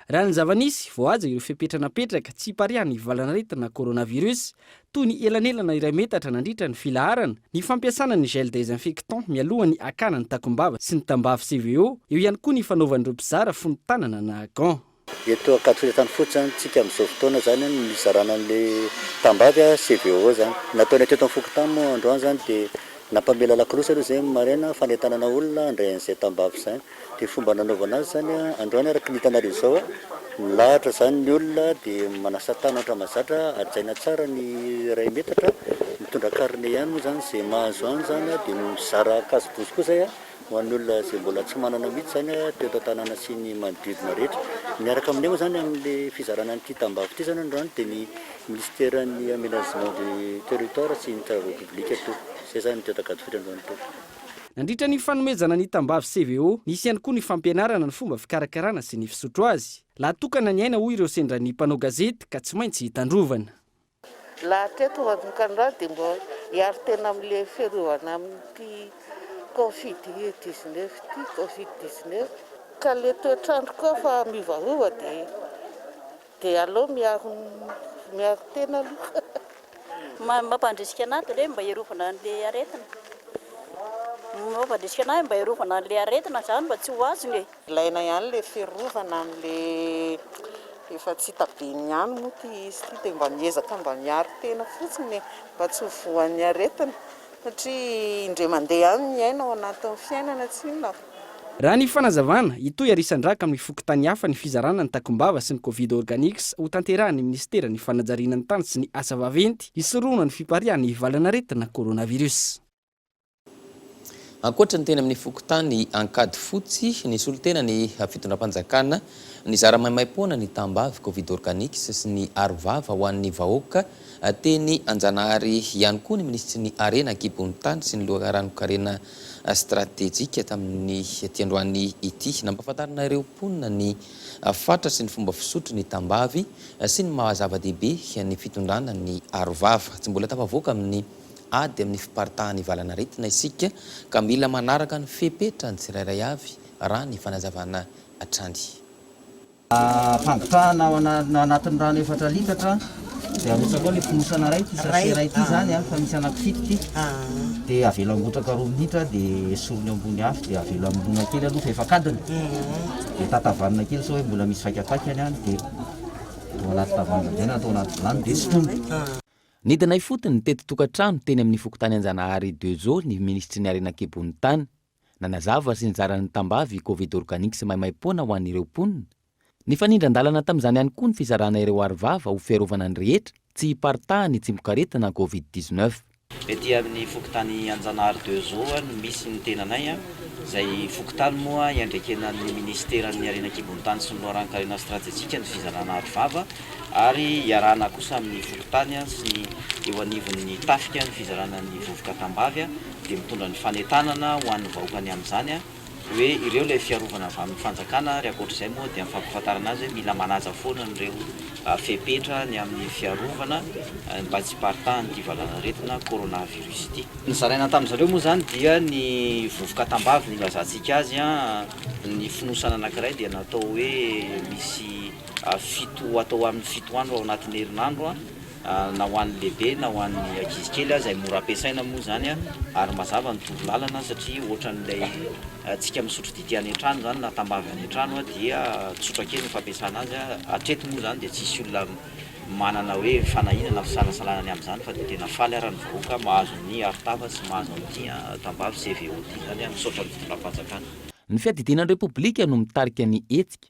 Raha ny zava-nisy, voahaja ireo fepetra napetraka tsy hipariahan'ny valanaretina coronavirus, toy ny elanelana iray metatra nandritra ny filaharana, ny fampiasana ny gel désinfectant mialohan'ny hakana ny takom-bava sy ny tambavy CVO, eo ihany koa ny fanaovan'ireo mpizara fonon-tanana na gants. Eto Ankadifotsy Antanifotsy izany tsika amin'izao fotoana izany no nizarana an'ilay tambavy CVO izany. Nataonay teto amin'ny fokontany moa androany izany dia nampamela lakolosy aloha izay ny maraina fanentanana olona handray an'izay tambavy izay. Dia fomba nanaovana azy izany androany araka ny hitanareo izao, milahatra izany ny olona dia manasa tanana ohatra mahazatra, hajaina tsara ny iray metatra, mitondra carnet ihany moa izany izay mahazo any izany dia mizara cache-bouche koa izay ho an'ny olona izay mbola tsy manana mihitsy izany teto an-tanàna sy ny manodidina rehetra. Miaraka aminay moa izany amin'ilay fizarana an'ity tambavy ity izany androany dia ny minisiteran'ny aménagement du territoire sy ny travaux publics toa izay izany ny teto Ankadifotsy androany toa. Nandritra ny fanomezana ny tambavy CVO, nisy ihany koa ny fampianarana ny fomba fikarakarana sy ny fisotro azy. Lahy tokana ny aina hoy ireo sendra ny mpanao gazety ka tsy maintsy hitandrovana. Laha hatreto manomboka androany dia mba hiaro tena amin'ilay fiarovana amin'ity covid 19 ity, covid 19. Ka ilay toetr'andro koa fa miovaova dia dia aleo miaro miaro tena aloha. Mampandrisika anah dia hoe mba hiarovana an'ilay aretina. Mampandrisika anah mba hiarovana an'ilay aretina izany mba tsy ho azony e. Ilaina ihany ilay fiarovana amin'ilay efa tsy hita be ny ihany moa ity izy ity dia mba miezaka mba miaro tena fotsiny e, mba tsy ho voan'ny aretina satria indray mandeha ihany ny aina ao anatin'ny fiainana tsinona. Raha ny fanazavana, hitohy ary hisandrahaka amin'ny fokontany hafa ny fizarana ny takom-bava sy ny Covid Organics hotanterahan'ny minisiteran'ny fanajariana ny tany sy ny asa vaventy hisorohana ny fipariahan'ny valanaretina coronavirus. Ankoatra ny teny amin'ny fokontany Ankadifotsy, nisolo tena ny fitondram-panjakana nizara maimaimpoana ny tambavy Covid Organics sy ny arovava ho an'ny vahoaka teny Anjanahary ihany koa ny minisitry ny Harena an-kibon'ny tany sy ny loharanon-karena stratejika tamin'ity androany ity. Nampahafantarina ireo mponina ny fatra sy ny fomba fisotro ny tambavy sy ny maha zava-dehibe ny fitondrana ny arovava. Tsy mbola tafavoaka amin'ny ady amin'ny fiparitahan'ny valan'aretina isika ka mila manaraka ny fepetra ny tsirairay avy raha ny fanazavana hatrany. Ampangotrahana ao anatin'ny rano efatra litatra dia arotsaka ao ilay fonosana iray, ity sachet iray ity izany fa misy anankifito ity, dia avela hangotraka roa minitra dia esorina eo ambony afo dia avela milona kely aloha fa efa kadiny dia tatavanina kely sao hoe mbola misy vaikapaikany any dia atao anaty tavoahangy amin'izay na atao anaty vilany dia sintomina. Nidina ifotony nitety tokantrano teny amin'ny fokontany Anjanahary Deux Eaux ny minisitry ny Harena an-kibon'ny tany. Nanazava sy nizara ny tambavy Covid Organics maimaimpoana ho an'ireo mponina. Nifanindran-dalana tamin'izany ihany koa ny fizarana ireo arovava ho fiarovana ny rehetra tsy hiparitahan'ny tsimokaretina Covid 19. Ety amin'ny fokontany Anjanahary Deux Eaux no misy ny tenanay, izay fokontany moa iandraikenan'ny minisiteran'ny Harena an-kibon'ny tany sy ny loharanon-karena stratejika ny fizarana arovava ary iarahana kosa amin'ny fokontany sy ny eo anivon'ny tafika ny fizarana ny vovoka tambavy dia mitondra ny fanentanana ho an'ny vahoaka ny amin'izany hoe ireo ilay fiarovana avy amin'ny fanjakana ary ankoatr'izay moa dia ny fampahafantarana azy hoe mila manaja foana an'ireo fepetra ny amin'ny fiarovana mba tsy hiparitahan'ity valanaretina coronavirus ity. Nozaraina tamin'izareo moa izany dia ny vovoka tambavy no ilazantsika azy, ny fonosana anankiray dia natao hoe misy fito atao amin'ny fito andro ao anatin'ny herinandro na ho an'ny lehibe na ho an'ny ankizy kely izay mora ampiasaina moa izany ary mazava ny torolalana satria ohatran'ilay antsika misotro dite any an-trano izany na tambavy any an-trano dia tsotra kely ny fampiasana azy, hatreto moa izany dia tsisy olona manana hoe fanahiana na fisalasalana ny amin'izany fa dia tena faly ara ny vahoaka mahazo ny arotava sy mahazo an'ity tambavy CVO ity izany, misaotra ny fitondram-panjakana. Ny fiadidiana ny Repoblika no mitarika ny hetsika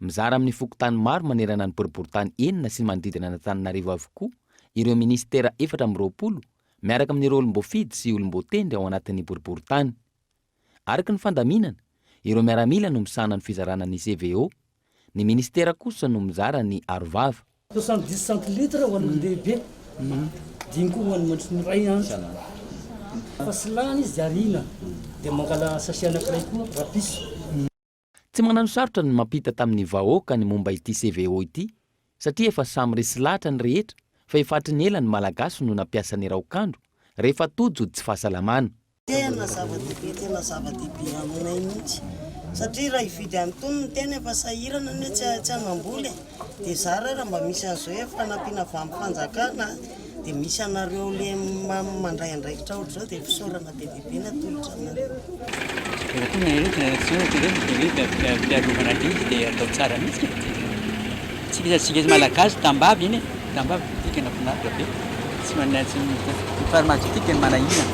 Mizara amin'ny fokontany maro manerana ny boriborintany enina sy ny manodidina an'Antananarivo avokoa ireo minisitera 24 miaraka amin'ireo olom-boafidy sy olom-boatendry ao anatin'ny boriborintany. Araka ny fandaminana, ireo miaramila no misahana ny fizarana ny CVO, ny minisitera kosa no mizara ny arovava. 70 centilitres ho an'olon-dehibe, dimy koa ho an'ny mandritry ny iray andro. Fa tsy lany izy dia ariana, dia mangala sachet anankiray koa rapiso. Tsy mananosarotra ny mampita tamin'ny vahoaka ny momba ity CVO ity satria efa samy resy lahatra ny rehetra fa efa hatry ny ela ny Malagasy no nampiasa ny raokandro rehefa tojo tsy fahasalamana. Tena zava-dehibe tena zava-dehibe aminay mihitsy satria raha hividy an'itony ny tena efa sahirana anie tsy tsy hanam-bola e, dia zara raha mba misy an'izao hoe fanampiana avy amin'ny fanjakana dia misy anareo le mandray andraikitra ohatr'izao dia fisaorana be dia be ny atolotra anareo. Raha tonga ireo dia hoe fiarovana an'ilay izy dia atao tsara mihitsy ka. Tsika tsika malagasy tambavy iny e, tambavy ity tena finaritra be. Tsy manana tsy ny pharmaceutique no manahirana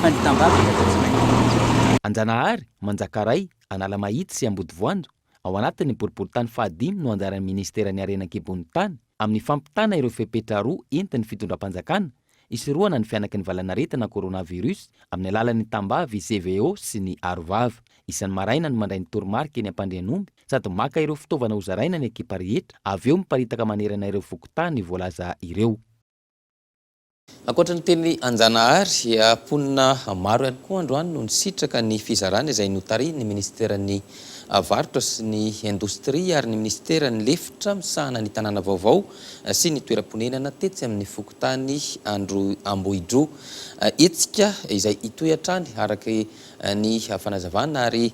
fa ny tambavy dia tsy manahirana mihitsy. Anjanahary, Manjakaray, Analamahitsy sy Ambodivoanjo, Ao anatin'ny boriborintany fahadimy no anjaran'ny minisiteran'ny Harena an-kibon'ny tany amin'ny fampitana ireo fepetra roa entin'ny fitondram-panjakana hisorohana ny fihanaky ny valanaretina coronavirus amin'ny alalan'ny tambavy CVO sy ny arovava. Isan'ny maraina no mandray ny toromarika eny Ampandrianomby sady maka ireo fitaovana hozaraina ny ekipa rehetra avy eo miparitaka manerana ireo fokontany voalaza ireo. Ankoatra ny teny Anjanahary, mponina maro ihany koa androany no nisitraka ny fizarana izay notarihin'ny minisiteran'ny Varotra sy ny Indostria ary ny minisiteran'ny lefitra misahana ny tanàna vaovao sy ny toeram-ponenana tetsy amin'ny fokontany Androy Ambohidroa. Hetsika izay hitohy hatrany araka ny fanazavana ary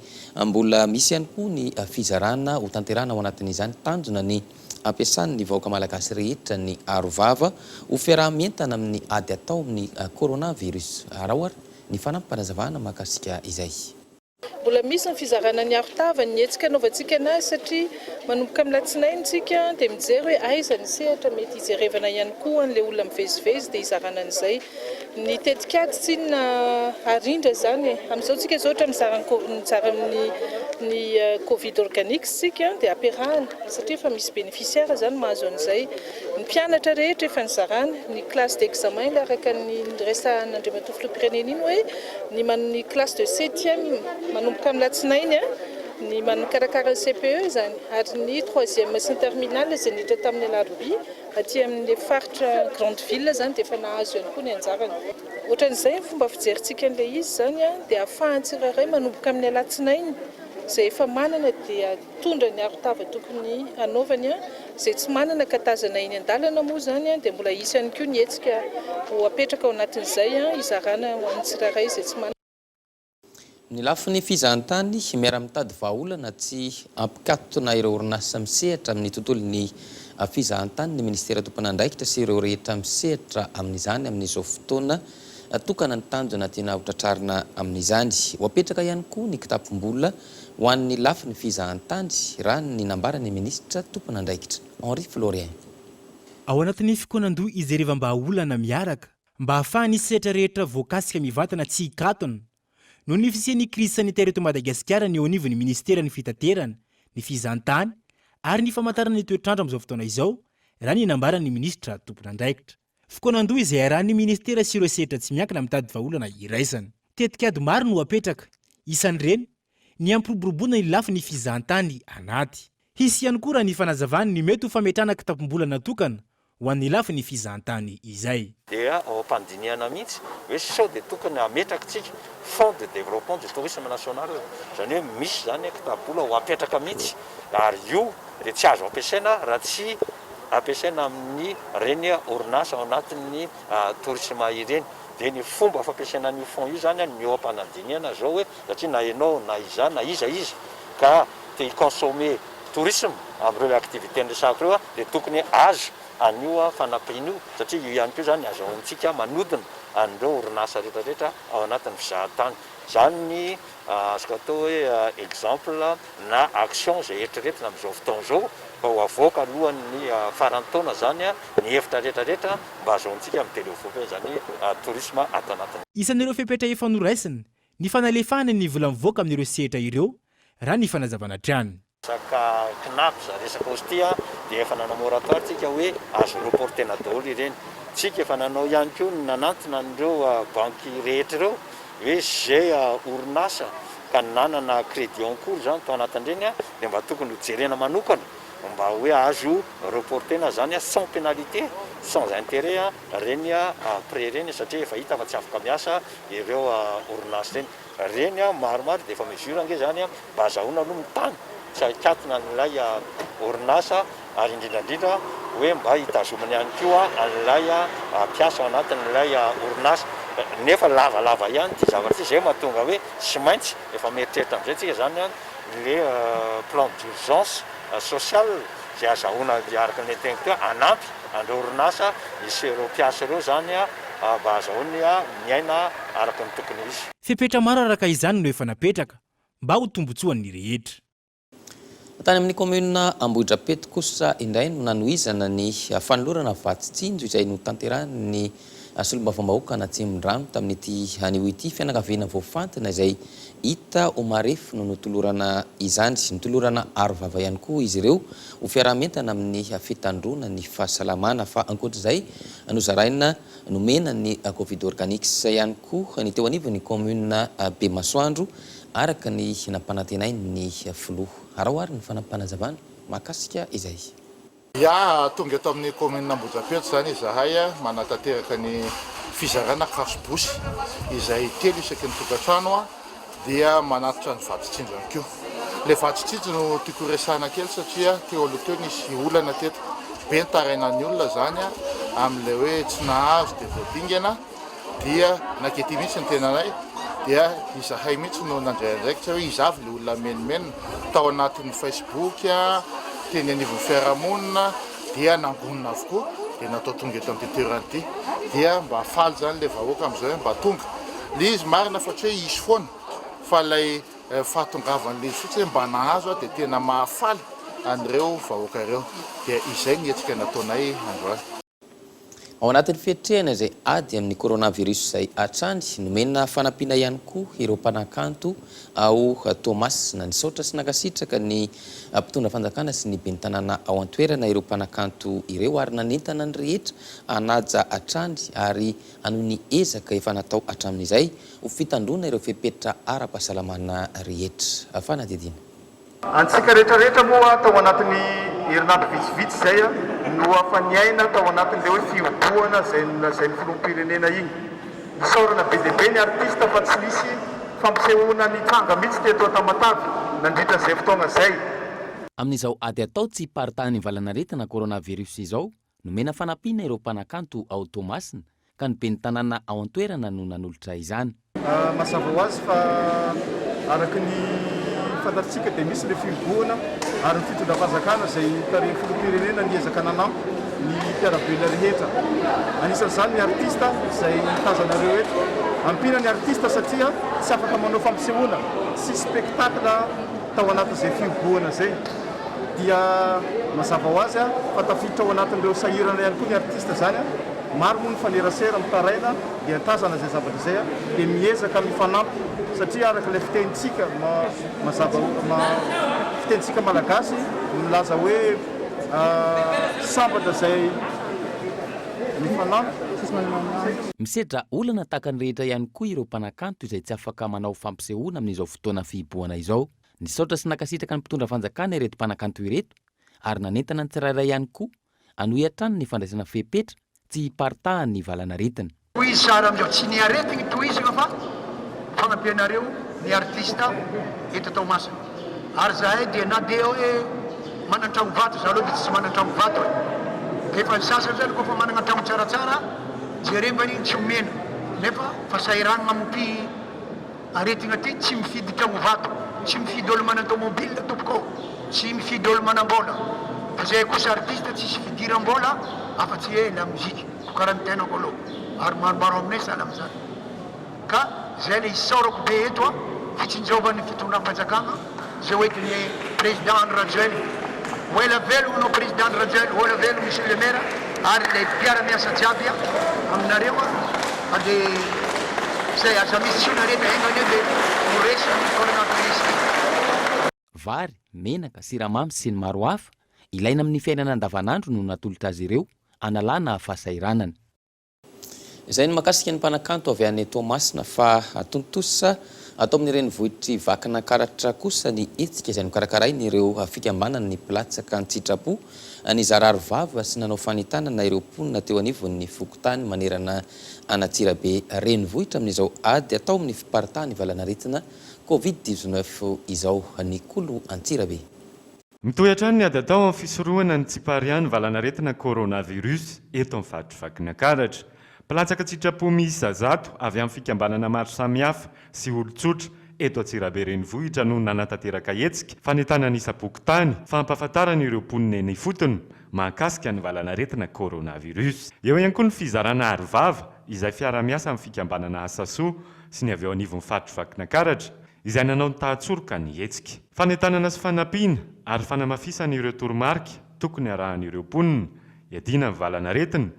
mbola misy ihany koa ny fizarana hotanterahana ao anatin'izany. Tanjona ny Ampiasan'ny vahoaka malagasy rehetra ny arovava ho fiaraha-mientana amin'ny ady atao amin'ny coronavirus. Araho ary ny fanampim-panazavana mahakasika izay. Mbola misy ny fizarana ny arotava, ny hetsika anaovantsika anazy satria manomboka amin'ny latsinainy isika dia mijery hoe aiza ny sehatra mety hijerevana ihany koa an'ilay olona mivezivezy dia hizarana an'izay. Ny tetikady tsinona arindra izany e. Amin'izao tsika izao ohatra mizara ny mizara amin'ny ny covid organics tsika dia ampiarahana satria efa misy bénéficiaire izany mahazo an'izay. Ny mpianatra rehetra efa nizarana, ny classe d'examen ilay araka ny niresahan'Andriamatoa Filoham-pirenena iny hoe ny ny classe de septième manomboka amin'ny latsinainy ny mikarakara ny CPE izany ary ny troisième sy ny terminale izay niditra tamin'ny alarobia Aty amin'ny faritra grande ville izany dia efa nahazo ihany koa ny anjarany. Ohatran'izay ny fomba fijerintsika an'ilay izy izany dia ahafahan'ny tsirairay manomboka amin'ny alatsinainy izay efa manana dia mitondra ny arotava tokony hanaovany, izay tsy manana ka tazana eny an-dalana moa izany dia mbola hisy ihany koa ny hetsika ho apetraka ao anatin'izay hizarana ho an'ny tsirairay izay tsy manana. Ny lafiny fizahantany, miara-mitady vahaolana tsy hampikatona ireo orinasa misehatra amin'ny tontolon'ny fizahantany ny minisitera tompon'andraikitra sy ireo rehetra misehatra amin'izany amin'izao fotoana. Tokana ny tanjona tiana hotratrarina amin'izany. Ho apetraka ihany koa ny kitapom-bola ho an'ny lafiny fizahantany, raha ny nambaran'ny minisitra tompon'andraikitra, Henri Florien. Ao anatin'ny fikaonandoha ijerevam-bahaolana miaraka Mba hahafahan'ny sehatra rehetra voakasika mivantana tsy hikatona noho ny fisian'ny krizy sanitaire eto Madagasikara ny eo anivon'ny minisiteran'ny fitaterana, ny fizahantany ary ny famantarana ny toetr'andro amin'izao fotoana izao, raha ny nambaran'ny minisitra tompon'andraikitra. Fikaonandoha izay iarahan'ny minisitera sy ireo sehatra tsy miankina mitady vahaolana iraisana. Tetikady maro no apetraka, isan'ireny ny hampiroboroboana ny lafiny fizahantany anaty. Hisy ihany koa raha ny fanazavany ny mety ho fametrahana kitapom-bola natokana ho an'ny lafiny fizahantany izay. Dia ao am-pandinihana mihitsy hoe sao dia tokony hametraka tsika fonds de développement du tourisme national, izany hoe misy izany kitapo-bola ho apetraka mihitsy ary io dia tsy azo ampiasaina raha tsy ampiasaina amin'ny ireny orinasa ao anatin'ny tourisme ireny. Dia ny fomba fampiasaina an'io fonds io izany no eo am-panadinihana izao hoe satria na ianao na izaho na iza iza ka te hi-consommer tourisme amin'ireo activités niresahako ireo dia tokony azo an'io fanampiana io satria io ihany koa izany azahoantsika manodina an'ireo orinasa rehetra rehetra ao anatin'ny fizahantany. Izany ny azoko atao hoe exemple na action izay eritreretina amin'izao fotoana izao fa ho avoaka alohan'ny faran'ny taona izany ny hevitra rehetra rehetra mba azahoantsika mi-developper izany tourisme ato anatin'ny. Isan'ireo fepetra efa noraisina ny fanalefahana ny vola mivoaka amin'ireo sehatra ireo, raha ny fanazavana hatrany. Resaka Cnaps, resaka Ostie dia efa nanao moratoire tsika hoe azo reporter-na daholo ireny. Tsika efa nanao ihany koa ny nanantona an'ireo banky rehetra ireo hoe izay orinasa ka nanana crédit en cours izany tao anatin'ireny dia mba tokony ho jerena manokana mba hoe azo reporter-na izany sans pénalité, sans intérêt ireny prêt ireny satria efa hita fa tsy afaka miasa ireo orinasa ireny. Reny a, maromaro dia efa mesure ange zany a, mba azahoana aloha ny tany tsy hikatona an'ilay orinasa ary indrindra indrindra hoe mba hitazomana ihany koa an'ilay mpiasa ao anatin'ilay orinasa. Nefa lavalava ihany ity zavatra ity, zay mahatonga hoe tsy maintsy efa mieritreritra amin'izay tsika zany a, le plan d'urgence social izay azahoana araka ny teniko teo hanampy an'ireo orinasa sy ireo mpiasa ireo zany mba azahoany miaina araka ny tokony ho izy. Fepetra maro araka izany no efa napetraka mba ho tombontsoan'ny rehetra. Tany amin'ny kaominina Ambohidrapeto kosa indray no nanohizana ny fanolorana vatsy tsinjo izay notanterahin'ny solombavambahoaka an'Atsimondrano tamin'ity anio ity. Fianakaviana voafantina izay hita ho marefo no notolorana izany. Notolorana arovava ihany koa izy ireo ho fiaraha-mientana amin'ny fitandroana ny fahasalamana. Fa ankoatra izay, nozaraina nomena ny Covid Organics ihany koa ny teo anivon'ny kaominina Bemasoandro, araka ny nampanantenain'ny filoha. Araho ary ny fanampin'panazavana mahakasika izay. Ya, tonga eto amin'ny kaominina Ambohidrapeto izany izahay manatanteraka ny fizarana kasobosy izay telo isaky ny tokantrano dia manatitra ny vatsy tsinjo ihany koa. Ilay vatsy tsinjo no tiako horesahana kely satria teo aloha teo nisy olana teto. Be ny tarainan'ny olona izany amin'ilay hoe tsy nahazo dia voadingana. dia nankety mihitsy ny tenanay dia izahay mihitsy no nandray andraikitra hoe iza avy ilay olona menomenona tao anatin'ny Facebook, teny anivon'ny fiarahamonina dia nangonina avokoa dia natao tonga eto amin'ity toerana ity dia mba faly izany ilay vahoaka amin'izao hoe mba tonga. Ilay izy marina fa tsy hoe hisy foana fa ilay fahatongavan'ilay izy fotsiny hoe mba nahazo dia tena mahafaly an'ireo vahoaka ireo dia izay ny hetsika nataonay androany. Ao anatin'ny fiatrehana izay ady amin'ny coronavirus izay hatrany, nomena fanampiana ihany koa ireo mpanakanto ao Toamasina. Nisaotra sy nankasitraka ny mpitondra fanjakana sy ny ben'ny tanàna ao an-toerana ireo mpanakanto ireo ary nanentana ny rehetra hanaja hatrany ary hanohy ny ezaka efa natao hatramin'izay ho fitandroana ireo fepetra ara-pahasalamana rehetra. Fanadihadiana. Antsika rehetra rehetra moa tao anatin'ny herinandro vitsivitsy izay no afa-niaina tao anatin'ilay hoe fihobohana izay nolazain'ny filoham-pirenena iny. Isaorana be dia be ny artista fa tsy nisy fampisehoana nitranga mihitsy teto Tamatave nandritra izay fotoana izay. Amin'izao ady atao tsy hiparitahan'ny valanaretina coronavirus izao, nomena fanampiana ireo mpanakanto ao Toamasina ka ny ben'ny tanàna ao an-toerana no nanolotra izany. Mazava ho azy fa araka ny fantatritsika dia misy ilay fihibohana ary ny fitondram-panjakana izay tarihin'ny filoham-pirenena niezaka nanampy ny mpiara-belona rehetra. Anisan'izany ny artista izay tazanareo eto. Ampiana ny artista satria tsy afaka manao fampisehoana sy spectacle tao anatin'izay fihibohana izay. Dia mazava ho azy fa tafiditra ao anatin'ireo sahirana ihany koa ny artista izany. Maro moa ny mifanerasera, mitaraina dia tazana izay zavatra izay dia miezaka mifanampy satria araka ilay fitenintsika mazava fitenintsika malagasy milaza hoe sambatra izay mifanampy. Misedra olana tahaka ny rehetra ihany koa ireo mpanakanto izay tsy afaka manao fampisehoana amin'izao fotoana fihibohana izao. Nisaotra sy nankasitraka ny mpitondra fanjakana ireto mpanakanto ireto ary nanentana ny tsirairay ihany koa Hanohy hatrany ny fandraisana fepetra tsy hiparitahan'ny valanaretina. Tohizo tsara amizao, tsy ny aretigny tohizagna fa fagnampianareo ny artiste eto Toamasina. Ary zahay dia na dia hoe manan-tragno vato, za aloha dia tsy manan-tragno vato e, efa ny sasany zany koa fa managna tragno tsaratsara jerevany igny tsy omena nefa fa sahiragnana amty Aretina ty tsy mifidy tragno vato, tsy mifidy olo manan tomobile tompoko ô, tsy mifidy olo manambola, fa zahay kosa artiste tsisy fidiram-bola afa tsy hoe la musique, ko karaha ny tenako aloha ary maromaro aminay sahala amizany, ka zay le isaorako be eto a, fitsinjovan'ny fitondram-panjakagna zay hoentin'ny président Andry Rajoel, ho ela velogno anao président Andry Rajoel, ho ela velogno monsieur le maire ary le mpiara-miasa jiaby aminareo a, de zay aza misy tsony aretina enga anie de ho resy ny coronavirus ty. Vary, menaka, siramamy sy ny maro hafa ilaina amin'ny fiainana andavanandro no natolotra azy ireo hanalana fahasahiranana. Izay ny mahakasika ny mpanakanto avy any Toamasina fa tontosa ato amin'ny renivohitr'i Vakinankaratra kosa ny hetsika izay nokarakarain'ireo fikambanan'ny mpilatsaka an-tsitrapo nizara aro vava sy nanao fanentanana ireo mponina teo anivon'ny fokontany manerana an'Antsirabe renivohitra amin'izao ady atao amin'ny fiparitahan'ny valanaretina Covid 19 izao. Nikolo Antsirabe. Mitohy hatrany ny ady atao amin'ny fisorohana ny tsiparian'ny valanaretina coronavirus eto amin'ny faritr'i Vakinankaratra. Mpilatsaka an-tsitrapo miisa zato avy amin'ny fikambanana maro samihafa sy olon-tsotra eto Antsirabe renivohitra no nanatanteraka hetsika fanentanana isam-pokontany fampahafantarana ireo mponina eny ifotony mahakasika ny valanaretina coronavirus. Eo ihany koa ny fizarana arovava izay fiaraha-miasa amin'ny fikambanana Asa Soa sy ny avy eo anivon'ny faritr'i Vakinankaratra izay nanao ny tahatsoroka ny hetsika. Fanentanana sy fanampiana ary fanamafisana ireo toromarika tokony harahan'ireo mponina hiadiana amin'ny valanaretina,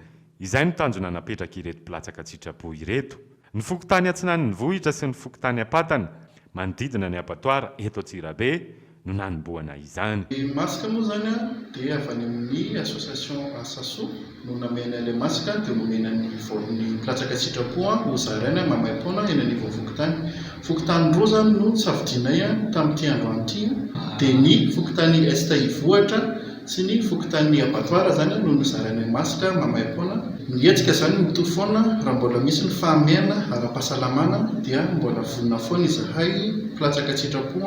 izay no tanjona napetrak'ireto mpilatsaka an-tsitrapo ireto. Ny fokontany Atsinan'ny Vohitra sy ny fokontany Ampatana, manodidina ny abattoir eto Antsirabe, no nanombohana izany. Ny masque moa izany dia avy any amin'ny association Asasoa no namehana ilay masque dia nomena ny ny mpilatsaka an-tsitrapo ho zaraina maimaimpoana eny anivon'ny fokontany. Fokontany roa izany no nosafidianay tamin'ity androany ity dia ny fokontany Est Ivohitra. Sy ny fokontany Abattoir izany no nozarainay masque maimaimpoana. Ny hetsika izany mitohy foana, raha mbola misy ny fahamehana ara-pahasalamana dia mbola vonona foana izahay mpilatsaka an-tsitrapo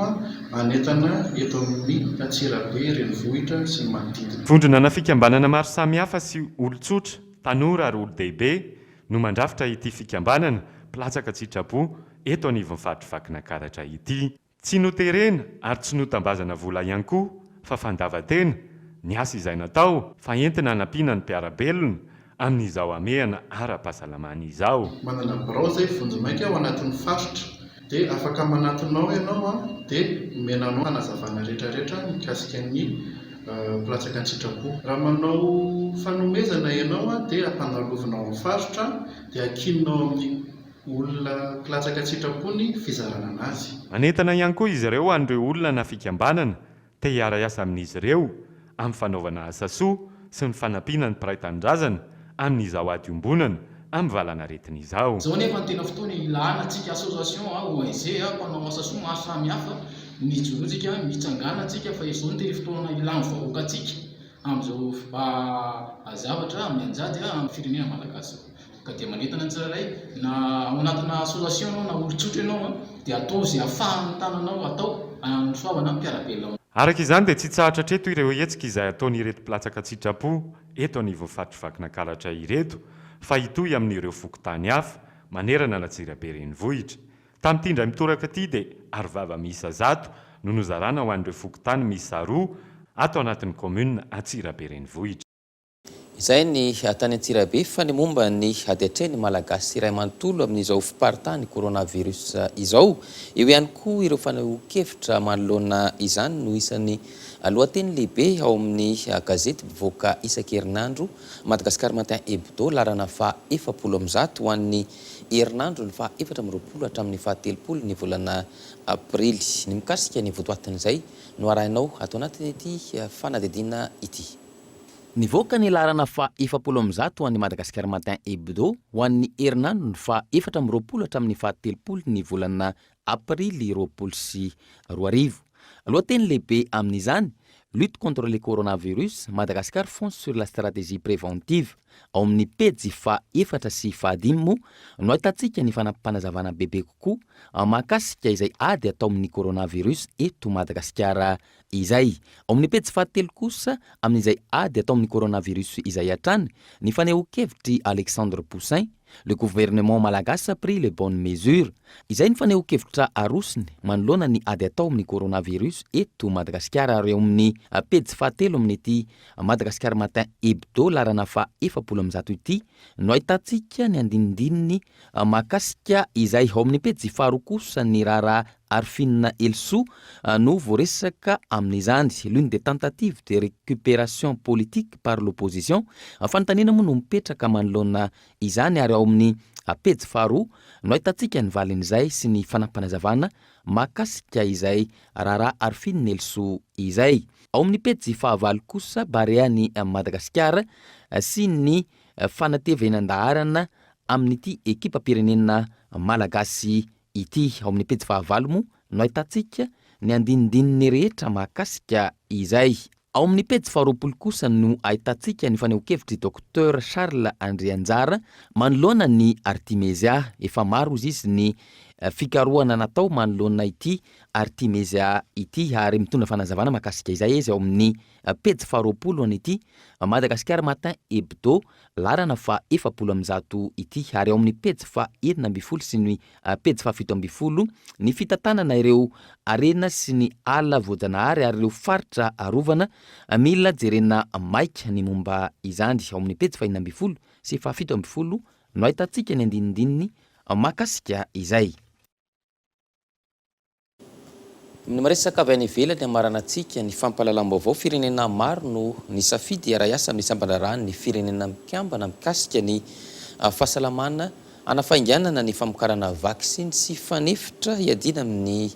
hanentana eto amin'ny Antsirabe renivohitra sy ny manodidina. Vondrona na fikambanana maro samihafa sy olon-tsotra, tanora ary olon-dehibe no mandrafitra ity fikambanana mpilatsaka an-tsitrapo eto anivon'ny faritr'i Vakinankaratra ity. Tsy noterena ary tsy notambazana vola ihany koa fa fandavan-tena ny asa izay natao fa entina hanampiana ny mpiara-belona amin'izao hamehana ara-pahasalamana izao. Manana birao izay vonjimaika ao anatin'ny faritra dia afaka manatona ao ianao dia omena anao fanazavana rehetrarehetra mikasika ny mpilatsaka an-tsitrapo. Raha manao fanomezana ianao dia ampanalovina ao amin'ny faritra dia ankinina ao amin'ny Olona mpilatsaka an-tsitrapo ny fizarana anazy. Manentana ihany koa izy ireo an'ireo olona na fikambanana te hiara-hiasa amin'izy ireo amin'ny fanaovana asa soa sy ny fanampiana ny mpiray tanindrazana amin'izao ady iombonana amin'ny valanaretina izao. Izao anefa no tena fotoana ilana antsika association, ONG, mpanao asa soa maro samihafa ny hijoroantsika, mitsangana antsika fa izao no tena fotoana ilan'ny vahoaka antsika amin'izao zavatra mianjady amin'ny firenena malagasy izao. Ka dia manentana ny tsirairay na ao anatina association ianao na olon-tsotra ianao dia ataovy izay ahafahan'ny tananao atao hanosoavana ny mpiara-belona aminao. Araka izany dia tsy hitsahatra hatreto ireo hetsika izay ataon'ireto mpilatsaka an-tsitrapo eto anivon'ny faritr'i Vakinankaratra ireto fa hitohy amin'ireo fokontany hafa manerana an'Antsirabe renivohitra. Tamin'ity indray mitoraka ity dia arovava miisa zato no nozarana ho an'ireo fokontany miisa roa ato anatin'ny kaominina Antsirabe renivohitra. Izay ny tany Antsirabe fa ny momba ny ady atrehin'ny Malagasy iray manontolo amin'izao fiparitahan'ny coronavirus izao. Eo ihany koa ireo fanehoan-kevitra manoloana izany no isan'ny lohateny lehibe ao amin'ny gazety mpivoaka isan-kerinandro Madagascar Matin Hebdo laharana faha 140 ho an'ny herinandron'ny faha 24 hatramin'ny faha 30 ny volana aprily. Ny mikasika ny votoatin'izay no arahinao ato anatin'ity fanadihadiana ity. Nivoaka ny laharana faha 140 ho an'ny Madagascar Matin Hebdo ho an'ny herinandron'ny faha 24 hatramin'ny faha 30 ny volana aprily 2020. Lohateny lehibe amin'izany, Lutte contre le coronavirus, Madagascar fonce sur la stratégie préventive. Ao amin'ny pejy faha efatra sy faha dimy moa no ahitantsika ny fanampim-panazavana bebe kokoa mahakasika izay ady atao amin'ny coronavirus eto Madagasikara izay. Ao amin'ny pejy fahatelo kosa, amin'izay ady atao amin'ny coronavirus izay hatrany, ny fanehoan-kevitr'i Alexandre Poussin, Le gouvernement malagasy a pris les bonnes mesures. Izay ny fanehoan-kevitra arosony manoloana ny ady atao amin'ny coronavirus eto Madagasikara ary ao amin'ny pejy fahatelo amin'ity Madagascar Matin Hebdo laharana faha 140 ity no ahitantsika ny andinindininy Mahakasika izay ao amin'ny pejy faharoa kosa ny raharaha Arfine Helisoa no voaresaka amin'izany. L'une des tentatives de récupération politique par l'opposition. Fanontaniana moa no mipetraka manoloana izany ary ao amin'ny pejy faharoa no ahitantsika ny valin'izay sy ny fanampinazavana mahakasika izay raharaha Arfine Helisoa izay. Ao amin'ny pejy fahavalo kosa Barean'i Madagasikara sy ny fanatevenan-daharana amin'ity ekipam-pirenena malagasy ity. Ao amin'ny pejy fahavalo moa no ahitantsika ny andinindininy rehetra mahakasika izay. Ao amin'ny pejy faharoapolo kosa no ahitantsika ny fanehoan-kevitr'i Docteur Charles Andrianjara manoloana ny Artimesia. Efa maro hozy izy ny fikarohana natao manoloana ity Artimesia ity ary mitondra fanazavana mahakasika izay izy ao amin'ny pejy faharoapolo an'ity Madagascar Matin Hebdo laharana faha 140 ity ary ao amin'ny pejy faha 16 sy ny pejy faha 17 ny fitantanana ireo harena sy ny ala voajanahary ary ireo faritra arovana mila jerena maika ny momba izany. Ao amin'ny pejy faha 16 sy faha 17 no ahitantsika ny andinindininy mahakasika izay. Ny miresaka avy any ivelany hamaranantsika ny fampahalalam-baovao, firenena maro no nisafidy hiara-hiasa amin'ny sampan-draharahan'ny Firenena Mikambana mikasika ny fahasalamana hanafainganana ny famokarana vaksiny sy fanefitra hiadiana amin'ny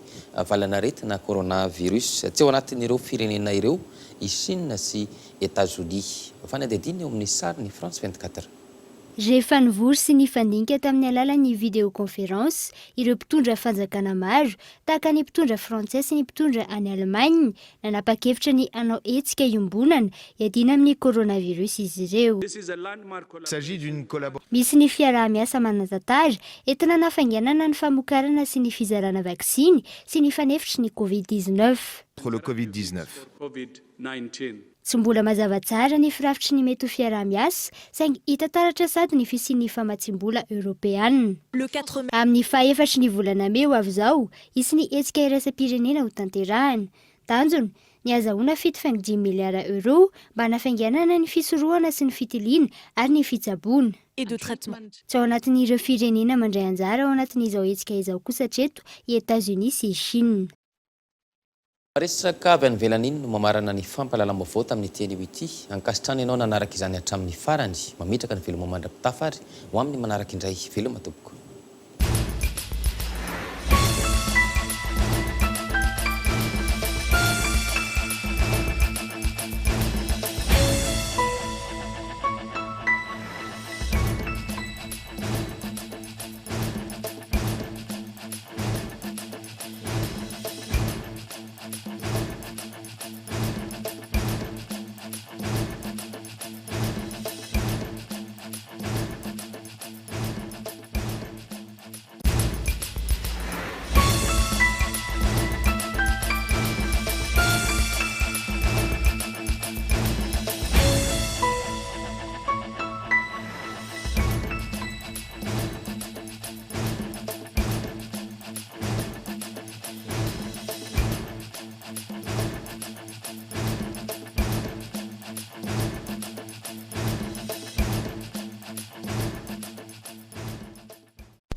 valanaretina coronavirus. Tsy ao anatin'ireo firenena ireo i Chine sy Etazonia. Fanadihadiana eo amin'ny sarin'ny France 24. Rehefa nivory sy nifandinika tamin'ny alalan'ny vidéoconférence ireo mpitondra fanjakana maro, tahaka ny mpitondra frantsay sy ny mpitondra any Allemagne, nanapa-kevitra ny hanao hetsika iombonana hiadiana amin'ny coronavirus izy ireo. Misy ny fiaraha-miasa manan-tantara entina hanafainganana ny famokarana sy ny fizarana vaksiny sy ny fanefitry ny Covid 19. Tsy mbola mazava tsara ny firafitry ny mety ho fiaraha-miasa, saingy hita taratra sady ny fisian'ny famatsiam-bola eoropeanina. Amin'ny fahaefatry ny volana mey ho avy izao, hisy ny hetsika iraisam-pirenena hotanterahina. Tanjona, ny hazahoana 7,5 miliara euros mba hanafainganana ny fisorohana sy ny fitiliana ary ny fitsaboana. Tsy ao anatin'ireo firenena mandray anjara ao anatin'izao hetsika izao kosa hatreto i Etazonia sy i Chine. Resaka avy any ivelany iny no mamarana ny fampahalalam-baovao tamin'ity anio ity. Ankasitrahana ianao nanaraka izany hatramin'ny farany. Mametraka ny veloma mandra-pitafa ary ho amin'ny manaraka indray. Veloma tompoko.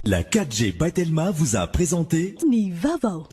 La 4G by Telma vous a présenté Ny vaovao.